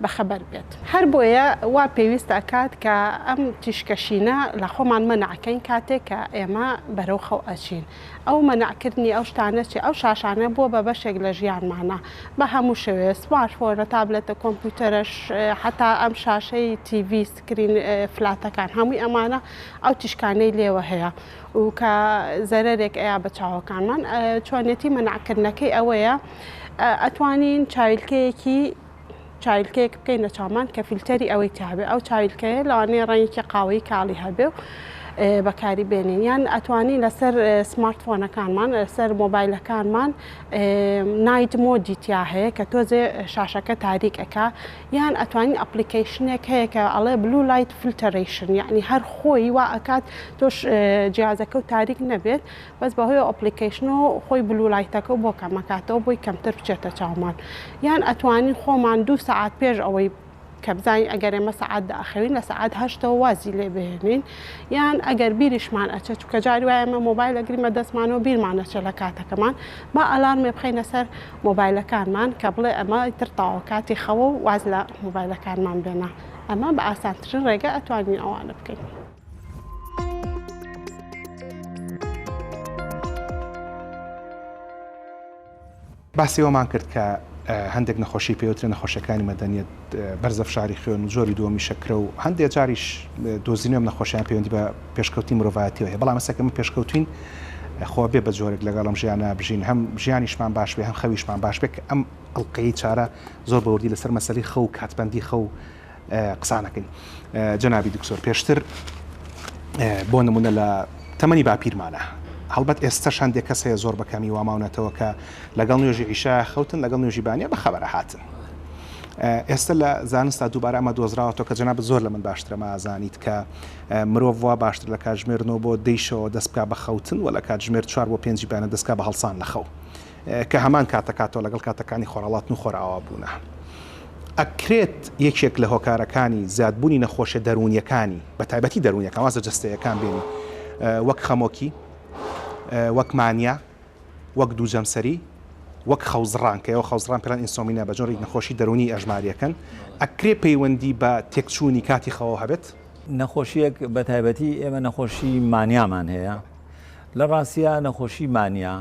بەخەبەر بێت. هەر بۆیە وا پێویست ئەکات کە ئەم تیشکە شینە لە خۆمان مەنع کەین کاتێک کە ئێمە بەرەو خەو ئەچین. ئەو مەنع کردنی ئەو شتانە چیە؟ ئەو شاشانە بووە بە بەشێک لە ژیانمانا بە هەموو شێوەیە سمارتفۆنە، تابلێتە، کۆمپیوتەرەش حەتا ئەم شاشەی TV screen flat ەکان هەمووی ئەمانە ئەو تیشکانەی لێوە هەیە و کە زەرەرێک ئەیا بە چاوەکانمان. چۆنیەتی مەنع کردنەکەی ئەوەیە ئەتوانین چاویلکەیەکی چاویلکەیەک بکەینە چاومان کە فیلتەری ئەوەی تیابێ ئەو چاویلکەیە لەوانەیە ڕەنگێکی قاوەیی کاڵی هەبێ و بەکاری بێنین یان ئەتوانین لەسەر سمارت فۆنەکانمان لەسەر مۆبایلەکانمان night mode ی تیا هەیە کە تۆزێ شاشەکە تاریک ئەکا یان ئەتوانین application ێک هەیە کە ئەڵێ blue light filtration یعنی هەر خۆی وا ئەکات تۆش جیازەکە و تاریک نەبێت بەس بەهۆی application و خۆی blue light ەکە بۆ کەمەکاتەوە بۆی کەمتر بچێتە چاومان یان ئەتوانین خۆمان دوو سەعات پێش ئەوەی کە بزانین ئەگەر ئێمە سەعات دە ئەخەوین لە سەعات هەشتەوە وازی لێ بهێنین یان ئەگەر بیریشمان ئەچێت چونکە جاری وایە ئێمە مۆبایل ئەگرین بە دەستمانەوە بیرمان ئەچێت لە کاتەکەمان با ئەلارمێ بخەینە سەر مۆبایلەکانمان کە بڵێ ئەمە ئیتر تەواو کاتی خەوە و واز لە مۆبایلەکانمان بێنە ئەمە بە ئاسانترین ڕێگە ئەتوانین ئەوانە بکەین. باسی ئەوەمان کرد کە هەندێک نەخۆشی پێوترێ نەخۆشیەکانی مەدەنیەت، بەرزە فشاری خوێن و جۆری دووەمی شەکرە و هەندێک جاریش دۆزینەوەی ئەم نەخۆشیان پەیوەندی بە پێشکەوتنی مرۆڤایەتیەوە هەیە، بەڵام ئێستا کە ئێمە پێشکەوتوین خۆ بێ بە جۆرێک لەگەڵ ئەم ژیانە بژین هەم ژیانیشمان باش بێ هەم خەویشمان باش بێ کە ئەم ئەڵقەی چارە زۆر بە وردی لەسەر مەسەلەی خەو و کاتبەندی خەو قسانەکەین جەنابی دکتۆر پێشتر بۆ نمونە لە تەمەنی باپیرمانە هەڵبەت ئێستەش هەندێک کەس هەیە زۆر بەکەمی واماونەتەوە کە لەگەڵ نوێژی عیشا خەوتن لەگەڵ نوێژی بانیە بە خەبەرە هاتن ئێستا لە زانستا دووبارە ئەمە دۆزراوەتەوە کە جەنابت زۆر لە من باشترە مازانیت کە مرۆڤ وا باشتر لە کاتژمێر نۆ بۆ دەیشەوە دەست بکا بە خەوتن و لە کاتژمێر چوار بۆ پێنجی بەیانە دەست بکا بە هەڵسان لە خەو کە هەمان کاتەکاتەوە لەگەڵ کاتەکانی خۆرهەڵاتن و خۆرئاوابوونە. ئەکرێت یەکێک لە هۆکارەکانی زیادبوونی نەخۆشیە دەروونیەکانی، بە تایبەتی دەروونیەکان، واز لە جەستەیەکان بێنی، وەک خەمۆکی، وەک مانیا، وەک دووجەمسەری، وەک خەوزڕان، کە ئێوە خەوزڕان پێڵێن insomnia بە جۆرێک نەخۆشی دەروونی ئەژماریەکەن، ئەکرێ پەیوەندی بە تێکچوونی کاتی خەوەوە هەبێت؟ نەخۆشیەک بە تایبەتی ئێمە نەخۆشی مانیامان هەیە، لە ڕاستیا نەخۆشی مانیا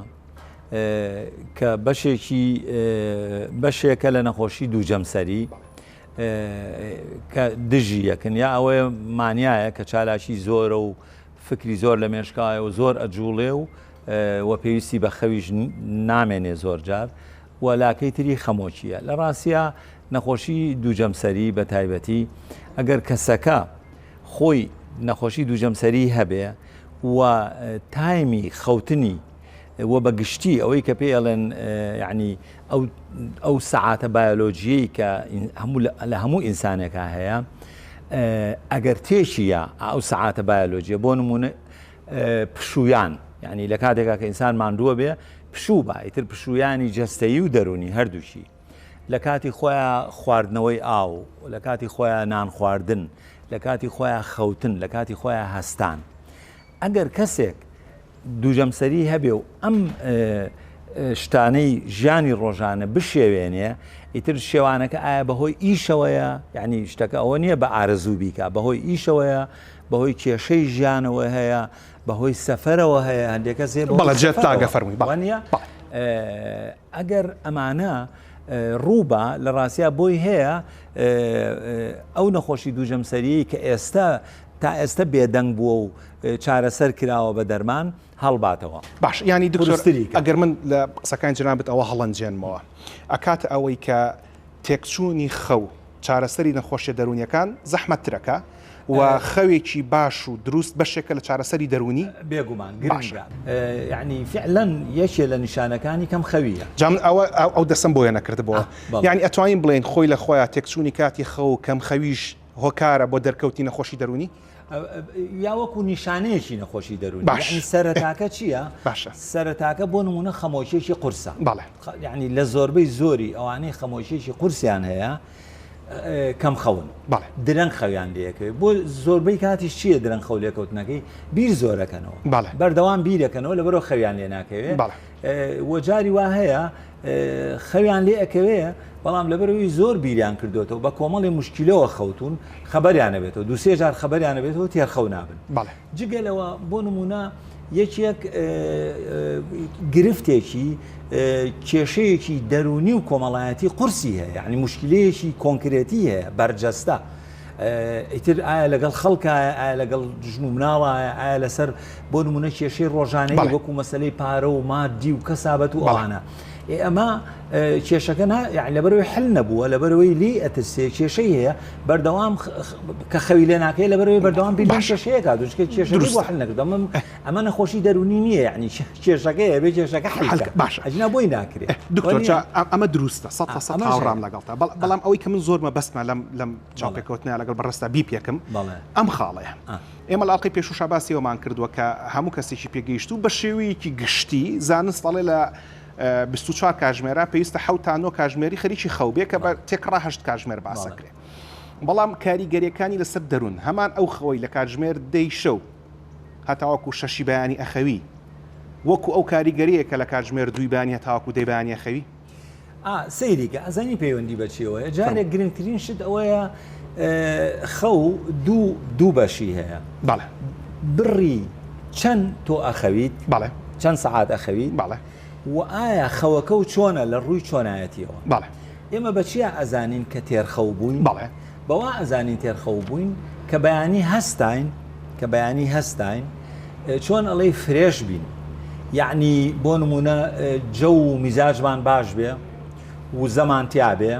کە بەشێکی بەشێکە لە نەخۆشی دوو جەمسەری کە دژی یەکن یا ئەوەیە مانایە کە چالاکی زۆرە و فکری زۆر لە مێشکایە و زۆر ئەجوڵێ و و پێویستی بە خەویش نامێنێ زۆر جار و لاکەی تری خەمۆکیە لە ڕاستە نەخۆشی دوو جەمسەری بە تایبەتی ئەگەر کەسەکە خۆی نەخۆشی دوو جەمسەری هەبێ و تایمی خەوتنی و بە گشتی ئەوەی کە پێی ئەڵێن یعنی ئەو ئەو سەعاتە بایۆلۆجیەی کە هەموو لە هەموو ئینسانێکا هەیە ئەگەر تێکی یا ئەو سەعاتە بایۆلۆجیە بۆ نمونە پشویان یعنی لە کاتێکا کە ئینسان ماندووە بێ پشوو با ئیتر پشویانی جەستەیی و دەرونی هەردووکی لە کاتی خۆیان خواردنەوەی ئاو لە کاتی خۆیان نان خواردن لە کاتی خۆیان خەوتن لە کاتی خۆیان هەستان ئەگەر کەسێک دووجەمسەری هەبێ و ئەم شتانەی ژیانی ڕۆژانە بشێوێنێ ئیتر شێوانەکە ئایا بەهۆی ئیشەوەیە یعنی شتەکە ئەوە نییە بە ئارەزوو بیکە بەهۆی ئیشەوەیە بەهۆی کێشەی ژیانەوە هەیە بەهۆی سەفەرەوە هەیە هەندێک کەس هەیە بەڵێ jet lag ە فەرمووی بەڵێ ئەگەر ئەمانە ڕووبا لە ڕاستیا بۆی هەیە ئەو نەخۆشی دووجەمسەریی کە ئێستا تا ئێستا بێدەنگ بووە و چارەسەر کراوە بە دەرمان هەڵباتەوە. باش یانی دکتۆر ئەگەر من لە قسەکانی جەنابت ئەوە هەڵەنجێنمەوە ئەکاتە ئەوەی کە تێکچوونی خەو چارەسەری نەخۆشیە دەروونیەکان زەحمەتترەکە و خەوێکی باش و دروست بەشێکە لە چارەسەری دەروونی؟ بێگومان گرنگە یعنی فعلا یەکێ لە نیشانەکانی کەم خەویە. جا من ئەوە ئەو دەستم بۆیە نەکردبۆوە یعنی ئەتوانین بڵێین خۆی لە خۆیا تێکچوونی کاتی خەو و کەم خەویش هۆکارە بۆ دەرکەوتنی نەخۆشی دەروونی؟ یا وەکو نیشانەیەکی نەخۆشی دەروونی باش یعنی سەرەتاکە چییە؟ باشە سەرەتاکە بۆ نمونە خەمۆکیەکی قورسە بەڵێ یعنی لە زۆربەی زۆری ئەوانەی خەمۆکیەکی قورسیان هەیە کەم خەون بەڵێ درەنگ خەویان لەکەوێت بۆ زۆربەی کاتیش چییە درەنگ خەو لێکەوتنەکەی بیر زۆرەکەنەوە بەڵێ بەردەوام بیرەکەنەوە لەبەرەوە خەویان لێ ناکەوێت بەڵێ وە جاری وا هەیە خەویان لێ ئەکەوێ بەڵام لەبەرەوەی زۆر بیریان کردوێتەوە بە کۆمەڵی مشکلەوە خەوتون خەبەریان نەبێتەوە دوسێ جار خەبەریان نەبێتەوە تێرخەو نابن جگە لەوە بۆ نمونە یەکێک گرفتێکی کێشەیەکی دەرونی و کۆمەڵایەتی قورسی هەیە یعنی مشکلەیەکی کۆنکرێتی هەیە بەرجەستە ئیتر ئایا لەگەڵ خەڵکایە ئایا لەگەڵ ژن و مناڵایە ئایا لەسەر بۆ نمونە کێشەی ڕۆژانەی وەکو مەسلەی پارە و مادی و کەسابەت و ئەوانە. ئێ ئەمە کێشەکە نا یعنی لەبەرەوەی حل نەبووە لەبەرەوەی لی ئەترسێ کێشەی هەیە بەردەوام کە خەوی لێ ناکەی لەبەرەوەی بەردەوام بیر لەم کێشەیە کات چونکە کێشەکەی بۆ حل نەکردووە ئەمە ئەمە نەخۆشی دەروونی نییە یعنی کێشەکەیە بێ کێشەکە حل کە باشە ئەجنا بۆی ناکرێ دکتۆر جا ئەمە دروستە 100% هاوڕام لەگەڵتا بەڵام ئەوەی کە من زۆر مەبەستمە لەم لەم چاوپێکەوتنە لەگەڵ بەڕێزتا بیپێکم ئەم خاڵەیە ئێمە لە ئەڵقەی پێشووشا باسی ئەوەمان کردووە کە هەموو کەسێکی پێگەیشتوو بە شێوەیەکی گشتی زانست ئەڵێ لە 24 کاژمێرا پێویستە حەوت تا نۆ کاژمێری خەریکی خەو بێ کە بە تێکڕا هەشت کاژمێر باسەکرێ بەڵام کاریگەریەکانی لەسەر دەروون هەمان ئەو خەوەی لە کاتژمێر دەی شەو هەتاوەکو شەشی بەیانی ئەخەوی وەکو ئەو کاریگەریە کە لە کاتژمێر دووی بەیانی هەتاوەکو دەی بەیانی ئەخەوی؟ ئا سەیری کە ئەزانی پەیوەندی بە چیەوەیە جارێک گرنگترین شت ئەوەیە خەو دوو دوو بەشی هەیە بەڵێ بڕی چەند تۆ ئەخەویت بەڵێ چەند سەعات ئەخەویت بەڵێ و ئایا خەوەکە و چۆنە لە ڕووی چۆنایەتیەوە بەڵێ ئێمە بە چیا ئەزانین کە تێرخەو بووین بەڵێ بەوە ئەزانین تێرخەو بووین کە بەیانی هەستاین کە بەیانی هەستاین چۆن ئەڵێی fresh بین یەعنی بۆ نمونە جەو و میزاجمان باش بێ وزەمان تیا بێ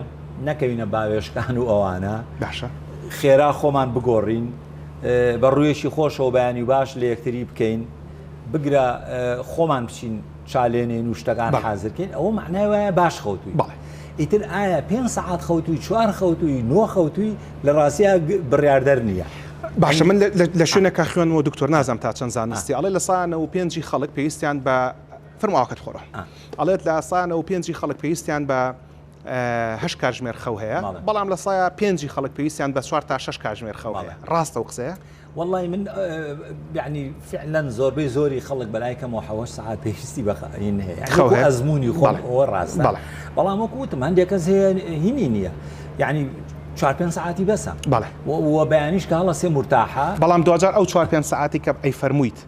نەکەوینە باوێشکان و ئەوانە باشە خێرا خۆمان بگۆڕین بە ڕوویەکی خۆشەوە بەیانی و باش لە یەکتری بکەین بگرە خۆمان بچین چالێنێن و شتەکان حازرکەین ئەوە معنای وایە باش خەوتووی ئیتر ئایا پێ سەعات خەوتوی چوار خەوتوی نۆ خەوتوی لە ڕاستیا بڕیاردەر نییە. باشە من لە شوێنێکا خوێنمەوە دکتۆر نازانم تا چەند زانستی ئەڵێ لە سا 95 ی خەڵک پێویستیان بە فەرموو ئاوەکەت خۆرە ئەڵێت لە سا 95 ی خەڵک پێویستیان بە هەشت کاتژمێر خەو هەیە بەڵام لە سا پێنجی خەڵک پێویستیان بە چوار تا شەش کاتژمێر خەو هەیە ڕاستە و قسەیە؟ وەڵی من یعنی فعلا زۆربەی زۆری خەڵک بەلای کەمەوە حەوەش سەعات پێویستی بە هین هەیە یعنی وەکو ئەزموونی خۆم ئەوە ڕاستە بەڵام وەکو وتم هەندێک کەس هەیە هینی نییە یعنی چوار پێنج سەعاتی بەسە بەڵێ و بەیانیش کە هەڵەسێ مورتاحە بەڵام دواجار ئەو چوار پێنج سەعاتی کە ئەی فەرموویت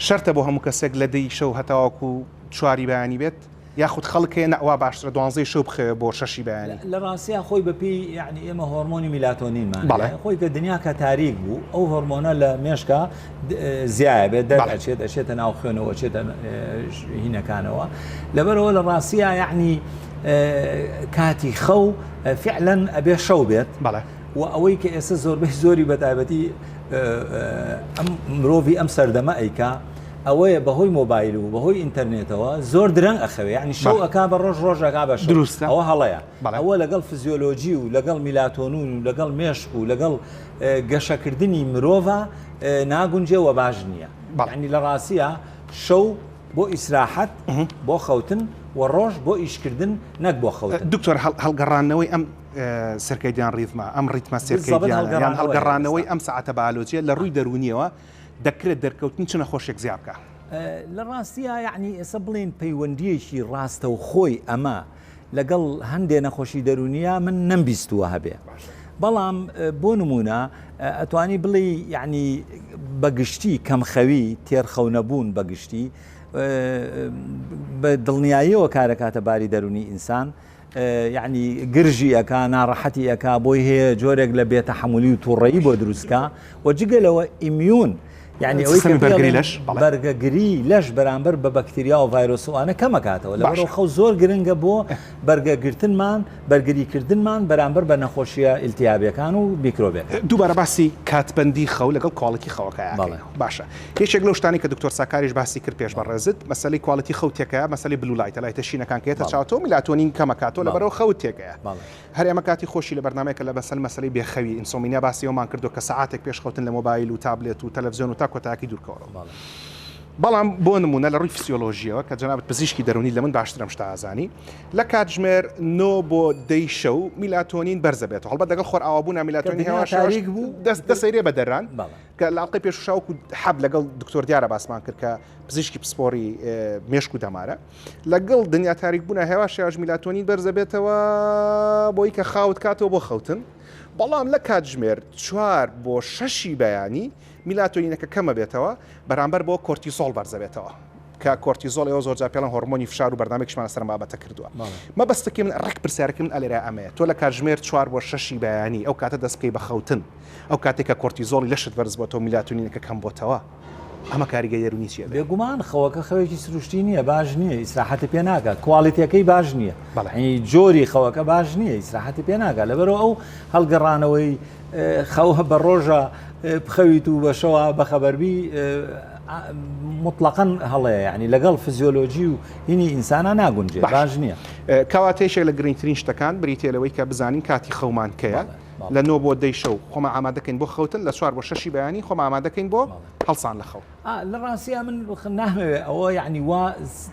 شەرتە بۆ هەموو کەسێک لە دەی شەو هەتاوەکو چواری بەیانی بێت؟ یاخود خەڵک هەیە نا وا باشترە دوانزەی شەو بخەوێ بۆ شەشی بەیانی. لە ڕاستیا خۆی بە پێی یەعنی ئێمە هۆرمۆنی میلاتۆنینمان هەیە خۆی کە دنیا کە تاریک بوو ئەو هۆرمۆنە لە مێشکا زیایە بێت دەرئەچێت ئەچێتە ناو خوێنەوە ئەچێتە هینەکانەوە لەبەرەوە لە ڕاستیا یەعنی کاتی خەو فعلەن ئەبێ شەو بێت بەڵێ و ئەوەی کە ئێستا زۆربەی زۆری بە تایبەتی ئەم مرۆڤی ئەم سەردەمە ئەیکا ئەوەیە بەهۆی مۆبایل و بەهۆی ئینتەرنێتەوە زۆر درەنگ ئەخەوێ یعنی شەو ئەکا بە ڕۆژ ڕۆژ ئەکا بە شەو دروستە ئەوە هەڵەیە بەڵێ. ئەوە لەگەڵ فزیۆلۆجی و لەگەڵ میلاتۆنون و لەگەڵ مێشک و لەگەڵ گەشەکردنی مرۆڤا ناگونجێ وە باش نییە بەڵێ. یعنی لە ڕاستیا شەو بۆ ئیسراحەت بۆ خەوتن و ڕۆژ بۆ ئیشکردن نەک بۆ خەوتن. دکتۆر هەڵگەڕاندنەوەی ئەم circadian rhythm ە ئەم ڕیتمە بالضبط circadian ە یان هەڵگەڕانەوەیە هەڵگەڕانەوەی ئێستا. ئەم سەعاتە بایۆلۆجیە لە ڕووی دەروونیەوە دەکرێت دەرکەوتنی چ نەخۆشیەک زیا بکا؟ لە ڕاستیا یەعنی ئێسە بڵێین پەیوەندییەکی ڕاستەوخۆی ئەمە لەگەڵ هەندێ نەخۆشی دەروونیا من نەمبیستووە هەبێ. بەڵام بۆ نموونە ئەتوانی بڵێی یەعنی بە گشتی کەمخەوی، تێرخەونەبوون بە گشتی بە دڵنیاییەوە کارەکاتە باری دەروونی ئینسان. یەعنی گرژی ئەکا ناڕەحەتی ئەکا بۆی هەیە جۆرێک لە بێتەحەمولی و توڕەیی بۆ دروست کا و جگە لەوە immune یعنی ئەوەی سیستەمی بەرگری لەش بەڵێ. بەرگەگری لەش بەرامبەر بە بەکتریا و ڤایرۆس و ئەوانە کەم ئەکاتەوە لەبەرئەوە باشە. خەو زۆر گرنگە بۆ بەرگەگرتنمان بەرگریکردنمان بەرامبەر بە نەخۆشیە ئیلتیابیەکان و میکرۆبەکان. دووبارە باسی کاتبەندی خەو لەگەڵ quality خەوەکە بەڵێ. ئەکەین باشە یەکێک لەو شتانەی کە دکتۆر ساکاریش باسی کرد پێش بەڕێزت مەسەلەی quality خەو تێکەیە مەسەلەی blue light ە light ە شینەکان کە یەتە چاوتەوە میلاتۆنین کەمەکاتەوە لەبەرەوە خەوت تێکەیە هەر ئێمە کاتی خۆشی لە بەرنامەیەکە لە بەسەل مەسەلەی بێخەوی insomnia باسی ئەومان کردو کە سەعاتێک پێش خەوتن لە مۆبایل و تابلێت و تەلەفزیۆن و تا کۆتایەکەی دوورکەوەرەوە بەڵام بۆ نمونە لە ڕووی فسیۆلۆژیەوە کە جەنابت پزیشکی دەرونی لە من باشتر ئەم شتە ئازانی لە کاتژمێر نۆ بۆ دەی شەو میلاتۆنین بەرزە بێتەوە هەڵبەت لەگەڵ خۆرئاوابوونا میلاتۆنین هێواش تاریک بوو دەست دەسەیرێ بە دەران کە لە ئەڵقەی پێشووشا وەکو حەب لەگەڵ دکتۆر دیارە باسمان کرد کە پزیشکی پسپۆری مێشک و دەمارە لەگەڵ دنیا تاریک بوونە هێواش هێواش میلاتۆنین بەرزەبێتەوە بۆی کە خاوت کاتەوە بۆ خەوتن بەڵام لە کاتژمێر چوار بۆ شەشی بەیانی میلاتۆنینەکە کەمە بێتەوە بەرامبەر بۆ کۆرتیزۆڵ بەرزەبێتەوە کە کۆرتیزۆڵ ئێوە زۆرجار پێڵێن هۆرمۆنی فشار و بەرنامەیەکیشمان لەسەر ئەم بابەتە کردووە. مەبەستەکەی من ڕێک پرسیارەکەی من ئەلێرە ئەمەیە تۆ لە کاتژمێر چوار بۆ شەشی بەیانی ئەو کاتە دەست بکەی بە خەوتن ئەو کاتێک کە کۆرتیزۆڵی لەشت بەرز بۆتەوە میلاتونینەکە کەم بۆتەوە. ئەمە کاریگەری دەروونی چیە بێ؟ بێگومان خەوەکە خەوێکی سروشتی نییە باش نییە ئیسراحەتی پێ ناکات کواڵیتەکەی باش نییە جۆری خەوەکە باش نییە ئیسراحەتی پێ ناکات لەبەرەوە ئەو هەڵگەڕانەوەی خەوە بە ڕۆژە بخەویت و بە شەوە بەخەبەربی مطلقاً هەڵەیە یعنی لەگەڵ فزیۆلۆژی و هینی ئینسانە ناگونجێ باش نییە. کەواتە یەکێک لە گرنگترین شتەکان بریتیە لەوەی کە بزانین کاتی خەومان کەیە لە نۆ بۆ دەی شەو خۆمان ئامادەکەین بۆ خەوتن لە چوار بۆ شەشی بەیانی خۆمان ئامادەکەین بۆ هەڵسان لە خەو. لە ڕاستیا من نامەوێ ئەوە یعنی وا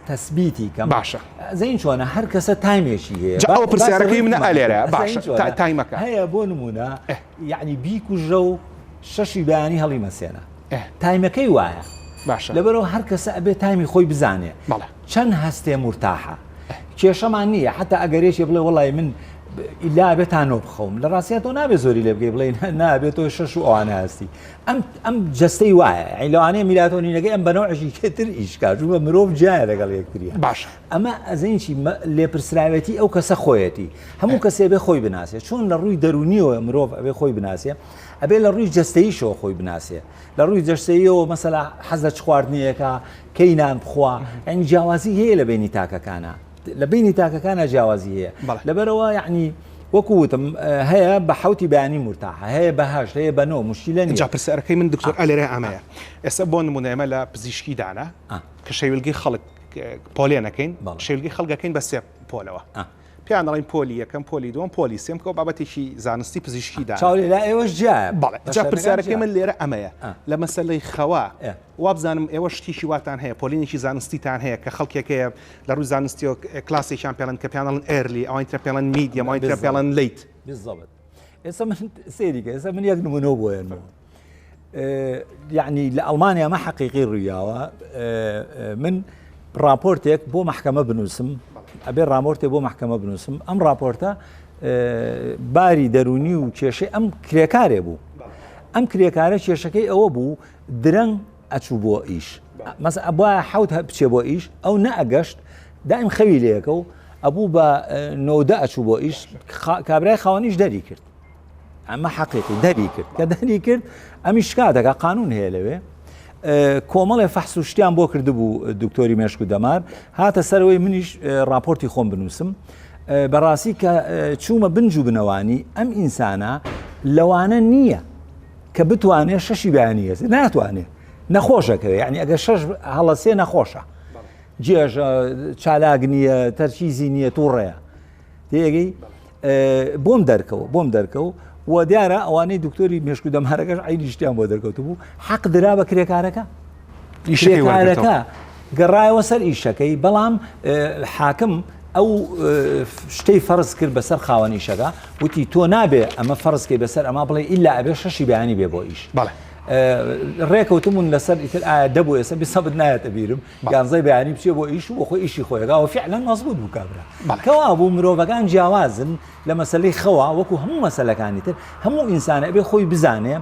تەسبیتی کەم باشە زین چۆنە هەر کەسە تایمێکی هەیە جا ئەوە پرسیارەکەی منە ئەلێرە باشە تایمەکە هەیە بۆ نمونە یعنی بیکوژە و شەشی بەیانی هەڵی مەسێنە تایمەکەی وایە باشە لەبەرەوە هەر کەسە ئەبێ تایمی خۆی بزانێ بەڵێ چەند هەستێ مورتاحە کێشەمان نییە حتا ئەگەر یەکێ بڵێ وەڵی من ئیلا بێت تا نۆ بخەوم لە ڕاستیا تۆ نابێ زۆری لێ بکەی بڵێ نابێت تۆ شەش و ئەوانە هەستی ئەم ئەم جەستەی وایە یعنی لەوانەیە میلاتۆنینەکەی ئەم بەنەوعێکی تر ئیش کا چونکە مرۆڤ جیایە لەگەڵ یەکتریە باشە ئەمە ئەزین چی لێپرسراوێتی ئەو کەسە خۆیەتی هەموو کەسێ بێ خۆی بناسێ چۆن لە ڕووی دەرونیەوە مرۆڤ ئەبێ خۆی بناسێ ئەبێ لە ڕووی جەستەییشەوە خۆی بناسێ لە ڕووی جەستەییەوە مەسەلا حەز لە چ خواردنێکە کەی نان بخوا یعنی جیاوازی هەیە لە بینی تاکەکانە لە بینی تاکەکانە جیاوازی هەیە لەبەرەوە یعنی وەکو وتم هەیە بە حوتی بەیانی مرتاحە هەیە بە هەشت هەیە بە نۆ مشکلە نییە جا پرسیارەکەی من دکتۆر ئەلێرە ئەمەیە ئێستا بۆ نمونە ئێمە لە پزیشکی دانا کە شەویلگەی خەڵک پۆلێنەکەین شەویلگەی خەڵکەکەین بە سێ پۆلەوە پێیان دەڵێن پۆلی یەکەم پۆلی دووەم پۆلی سێم کە بابەتێکی زانستی پزیشکی دا چاو لە ئێوەش جیایە بەڵێ جا پرسیارەکەی من لێرە ئەمەیە لە مەسەلەی خەوا وابزانم ئێوە شتیشی واتان هەیە پۆلینێکی زانستیتان هەیە کە خەڵکێک هەیە لە ڕووی زانستیەوە کلاسێکیان پێڵن کە پێیان دەڵێن early ئەوانی ترە پێڵن medium ئەوانی ترە پێڵن late. بالضبط ئێستا من سەیری کە ئێستا من یەک نمونە بۆ هێنمەوە یعنی لە ئەڵمانیا مە حەقیقی ڕوویاوە من راپۆرتێک بۆ محکەمە بنووسم ئەبێ ڕامۆرتێ بۆ محکەمە بنووسم ئەم راپۆرتە باری دەرونی و کێشەی ئەم کرێکارێ بوو ئەم کرێکارە کێشەکەی ئەوە بوو درەنگ ئەچوو بۆ ئیش مەس ئەبواە حوت بچێ بۆ ئیش ئەو نەئەگەشت دایم خەوی لەکە و ئەبوو بە نۆدە ئەچوو بۆ ئیش کابرای خاوەنیش دەری کرد ئەمە حەقیقی دەری کرد کە دەری کرد ئەمی شکا دەکا قانون هەیە لەوێ کۆمەڵێ فەحس و شتیان بۆ کردبوو دکتۆری مێشک و دەمار هاتە سەرەوەی منیش راپۆرتی خۆم بنووسم بەڕاستی کە چوومە بنج و بنەوانی ئەم ئینسانە لەوانە نییە کە بتوانێت شەشی بەیانی هەستێ ناتوانێت نەخۆشەکەوێ یعنی ئەگەر شەش هەڵەسێ نەخۆشە جێژە چالاک نییە تەرکیزی نییە تووڕەیە تێگەی بۆم دەرکەوە بۆم دەرکەوت و دیارە ئەوانەی دکتۆری مێشک و دەمارەکەش عینی شتیان بۆ دەرکەوت بوو حەق درا بە کرێکارەکە کرێکارەکە گەڕایەوە سەر ئیشەکەی بەڵام حاکم ئەو شتەی فەرز کرد بەسەر خاوەن ئیشەکە وتی تۆ نابێ ئەمە فەرزکەی بەسەر ئەما بڵێ ئیلا ئەبێ شەشی بەیانی بێ بۆ ئیش بەڵێ ڕێکەوتبوون لەسەر ئیتر ئایا دەبوو ئێستا بسەبت نایەتە بیرم یانزەی بەیانی بچێ بۆ ئیش و بۆ خۆی ئیشی خۆی ئەکا و فعلا مەزبوط بوو کابرا. کەوا بوو مرۆڤەکان جیاوازن لە مەسەلەی خەوا وەکو هەموو مەسەلەکانی تر هەموو ئینسانە ئەبێ خۆی بزانێ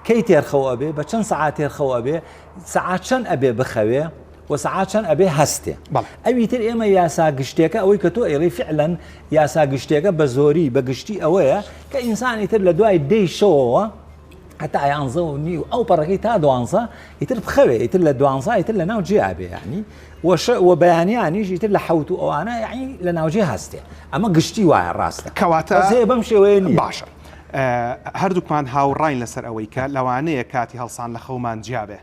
کەی تێرخەو ئەبێ بە چەند سەعات تێرخەو ئەبێ سەعات چەند ئەبێ بخەوێ و سەعات چەند ئەبێ هەستێ ئەوی تر ئێمە یاسا گشتێکە ئەوەی کە تۆ ئەیڵێی فعلا یاسا گشتێکە بە زۆری بە گشتی ئەوەیە کە ئینسانی تر لە دوای دەی شەوەوە هەتا یانزە و نیو ئەو پەڕەکەی تا دوانزە ئیتر بخەوێ ئیتر لە دوانزە ئیتر لە ناو جێ ئەبێ یعنی وەشە و بەیانیانیش ئیتر لە حەوت و ئەوانە یعنی لە ناوجێ هەستێ ئەمە گشتی وایە ڕاستە کەواتە بەس هەیە بەم شێوەیە نییە باشە هەردووکمان هاوڕاین لەسەر ئەوەی کە لەوانەیە کاتی هەڵسان لە خەومان جیا بێ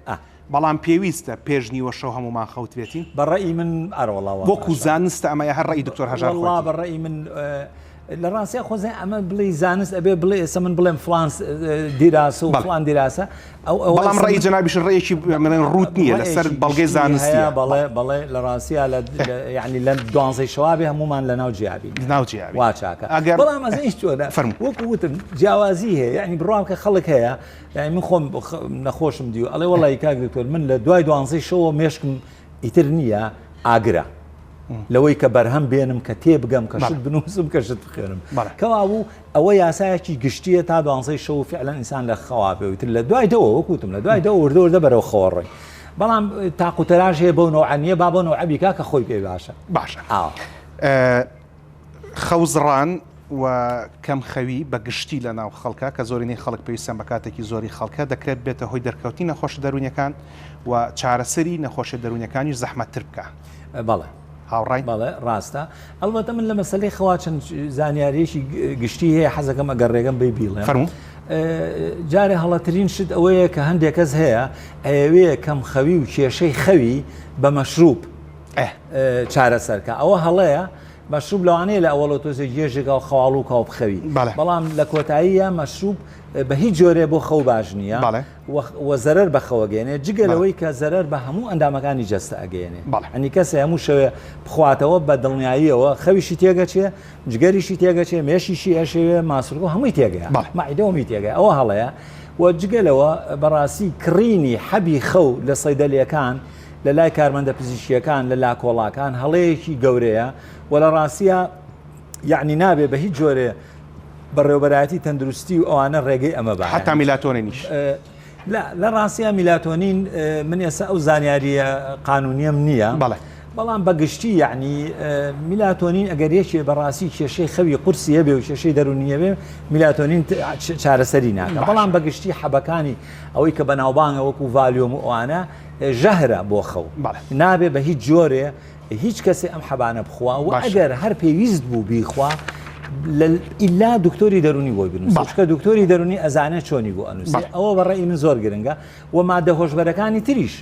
بەڵام پێویستە پێش نیوە شەو هەموومان خەوتبێتین؟ بە ڕەئی من ئەرەوەڵا وا وەکو باشە. زانستە ئەمە یا هەر ڕەئی دکتۆر هەژار وەڵا خۆیەتی؟ بە ڕەئی من لە ڕاستیا خۆزێ ئەمە بڵێ زانست ئەبێ بڵێ ئێستا من بڵێم فلان دیراسە و بەڵێ. فلان دیراسە ئەو ئەوە بەڵام ئێستا ڕەئی من جەنابیش ڕەیەکی بڵێن ڕووت نییە لەسەر ڕەئێکی بەڵگەی گشتی هەیە زانستیە. بەڵێ بەڵێ لە ڕاستیا لە یعنی لە دوانزەی شەوا بێ هەموومان لە ناو جیا بین. ناو جیا بین. وا چاکە. ئەگەر بەڵام ئەزانی هیچ چۆنە فەرموو. وەکو وتم جیاوازی هەیە یعنی بڕوام کە خەڵک هەیە یانی من خۆم نەخۆشم دیوە ئەڵێ وەڵی کاک دکتۆر من لە دوای دوانزەی شەوە مێشکم ئیتر نییە ئاگرە لەوەی کە بەرهەم بێنم کە تێبگەم کە شت بنووسم کە شت بخێنم کەوابوو ئەوە یاسایەکی گشتیە تا دوانزەی شەو فعلا ئینسان لە خەوا بێ تر لە دوای دەوە وەکوتم لە دوای دەوە وردە وردە بەرەو خەوە ڕۆی بەڵام تاقوتەراش هەیە بەو نەوعە نییە با بەو نەوعە بیکا کە خۆی پێ باشە باشە خەوزڕان. و کەم خەوی بە گشتی لە ناو خەڵکا کە زۆرینەی خەڵک پێویستیان بە کاتێکی زۆری خەڵکە دەکرێت بێتە هۆی دەرکەوتنی نەخۆشە دەروونیەکان و چارەسەری نەخۆشیە دەروونیەکانیش زەحمەتتر بکا. بەڵێ. هاوڕاین؟ بەڵێ ڕاستە. ئەڵبەتە من لە مەسەلەی خەوا چەند زانیاریەکی گشتی هەیە حەزەکەم ئەگەر ڕێگەم بەی بیڵێم. فەرموو. جارێ هەڵەترین شت ئەوەیە کە هەندێک کەس هەیە ئەیەوێ کەم خەوی و کێشەی خەوی بە مەشروب چارەسەرکە ئەوە هەڵەیە مەشروب لەوانەیە لە ئەوەڵە تۆزێ گێژێکا و خەواڵووکا و بخەوی بەڵام لە کۆتاییە مەشروب بە هیچ جۆرێ بۆ خەو باش نییە و زەرەر بە خەوە گەێنێ جگە لەوەی کە زەرەر بە هەموو ئەندامەکانی جەستە ئەگەێنێ ئەنی کەسێ هەموو شەوێ بخواتەوە بە دڵنیاییەوە خەویشی تێگەچێ جگەریشی تێگەچێ مێشیشی ئەشێوێ ماسولکە هەمووی تێگەیە مەعیدەوەمی تێگەی ئەوە هەڵەیە و جگە لەوە بەڕاستی کڕینی حەبی خەو لە سەیدەلیەکان لە لای کارمەندە پزیشکیەکان لە لاکۆڵاکان هەڵەیەکی گەورەیە و لە ڕاستیا یعنی نابێ بە هیچ جۆرێ بەڕێوبەرایەتی تەندروستی و ئەوانە ڕێگەی ئەمە بە حتا میلاتۆنینیش لە ڕاستیا میلاتۆنین من ئێستا ئەو زانیاریە قانونیم نییە بەڵێ بەڵام بە گشتی یعنی میلاتۆنین ئەگەر یەکێ بەڕاستی کێشەی خەوی قورسی هەبێ و کێشەی دەرونیە بێ میلاتۆنین چارەسەری ناکە بەڵام بە گشتی حەبەکانی ئەوەی کە بەناوبانگە وەکو ڤالیۆم و ئەوانە ژەهرە بۆ خەو نابێ بە هیچ جۆرێ هیچ کەسێ ئەم حەبانە بخوا و ئەگەر هەر پێویست بوو بیخوا ئیلا دکتۆری دەرونی بۆی بنووسێ چونکە دکتۆری دەرونی ئەزانێت چۆنی بۆ ئەنووسێ ئەوە بە ڕەئی من زۆر گرنگە و مادە هۆشبەرەکانی تریش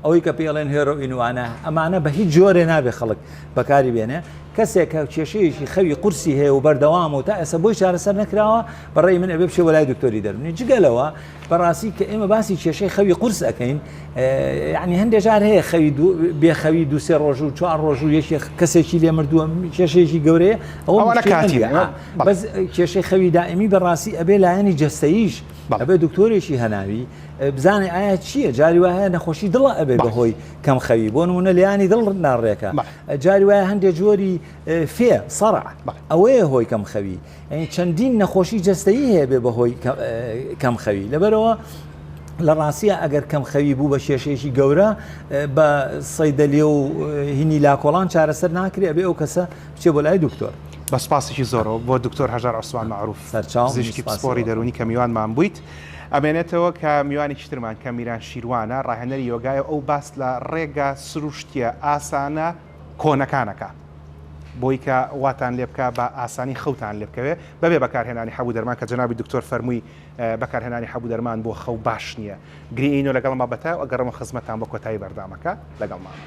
ئەوەی کە پێڵێن هێرۆئین وانە ئەمانە بە هیچ جۆرێ نابێ خەڵک بەکاری بێنێ کەسێک کە کێشەیەکی خەوی قورسی هەیە و بەردەوام و تا ئێستا بۆی چارەسەر نەکراوە بەڕێی من ئەبێ بچێ وەلای دکتۆری دەرونی جگە لەوە بەڕاستی کە ئێمە باسی کێشەی خەوی قورس ئەکەین یعنی هەندێک جار هەیە خەوی بێخەوی دوسێ ڕۆژ و چوار ڕۆژ و یەکێک کەسێکی لێ مردووە کێشەیەکی گەورەیە ئەوە کاتی بەس کێشەی خەوی دائمی بەڕاستی ئەبێ لایەنی جەستەیش ئەبێ دکتۆرێکی هەناوی بزانێ ئایا چییە جاری وایە نەخۆشی دڵە ئەبێ بەهۆی کەم خەوی بۆ نمونە لیانی دڵ ناڕێکە جاری وایە هەندێک جۆری فێ سەڕع ئەوەیە هۆی کەم خەوی یانی چەندین نەخۆشی جەستەیی هەیە بێ بەهۆی کەم خەوی لەبەرەوە لە ڕاستیە ئەگەر کەم خەوی بوو بە کێشەیەکی گەورە بە سەیدەلیە و هینی لاکۆڵان چارەسەر ناکرێ ئەبێ ئەو کەسە بچێ بۆ لای دکتۆر. بە سپاسێکی زۆرەوە بۆ دکتۆر هەژار عوسمان مەعروف پزیشکی پسپۆڕی دەروونی کە میوانمان بوویت. ئەمێنێتەوە کە میوانێکی ترمان کە میران شیروانە ڕاهێنەری یۆگایە و ئەو باس لە ڕێگا سروشتیە ئاسانە کۆنەکان ئەکا بۆی کە واتان لێ بکا بە ئاسانی خەوتان لێ بکەوێ بەبێ بەکارهێنانی حەب و دەرمان کە جەنابی دکتۆر فەرمووی بەکارهێنانی حەب و دەرمان بۆ خەو باش نییە گرینۆ لەگەڵما بەتا و ئەگەڕمە خزمەتان بۆ کۆتایی بەردامەکە لەگەڵمان.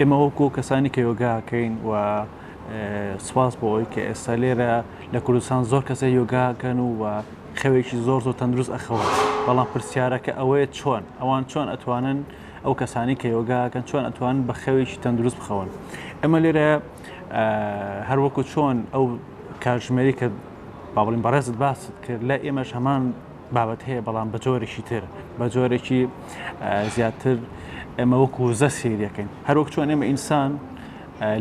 ئێمە وەکو کەسانی کە یۆگا کەین و سواز بۆ ئەوەی کە ئێستا لێرە لە کوردستان زۆر کەسە یۆگاکەن و خەوێکی زۆر زۆر تەندروست ئەخەون بەڵام پرسیارەکە ئەوەیە چۆن ئەوان چۆن ئەتوانن ئەو کەسانی کە یۆگاکەن چۆن ئەتوانن بە خەوێکی تەندروست بخەون ئەمە لێرە هەروەکو چۆن ئەو کاتژمێری کە با بڵین بەڕێزت باست کرد لە ئێمەش هەمان بابەت هەیە بەڵام بە جۆرێکی تر بە جۆرێکی زیاتر ئێمە وەکو وزە سێریەکەین هەروەک چۆن ئێمە ئینسان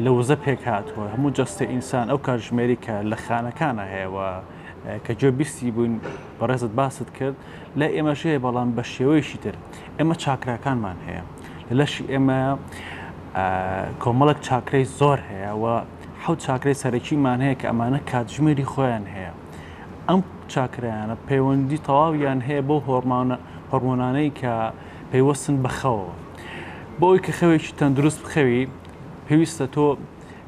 لە وزە پێک هاتووە هەموو جەستە ئینسان ئەو کاتژمێری کە لە خانەکانە هەیە کە گوێ بیستی بووین بەڕێزت باست کرد لە ئێمەش هەیە بەڵام بە شێوەیەکی تر ئێمە چاکراکانمان هەیە لە لەشی ئێمە کۆمەڵک چاکرەی زۆر هەیە و حەوت چاکرەی سەرەکیمان هەیە کە ئەمانە کاتژمێری خۆیان هەیە ئەم چاکرایانە پەیوەندی تەواویان هەیە بۆ هۆرمانە هۆرمۆنانەی کە پەیوەستن بە خەوەوە. بۆ ئەوەی کە خەوێکی تەندروست بخەوی پێویستە تۆ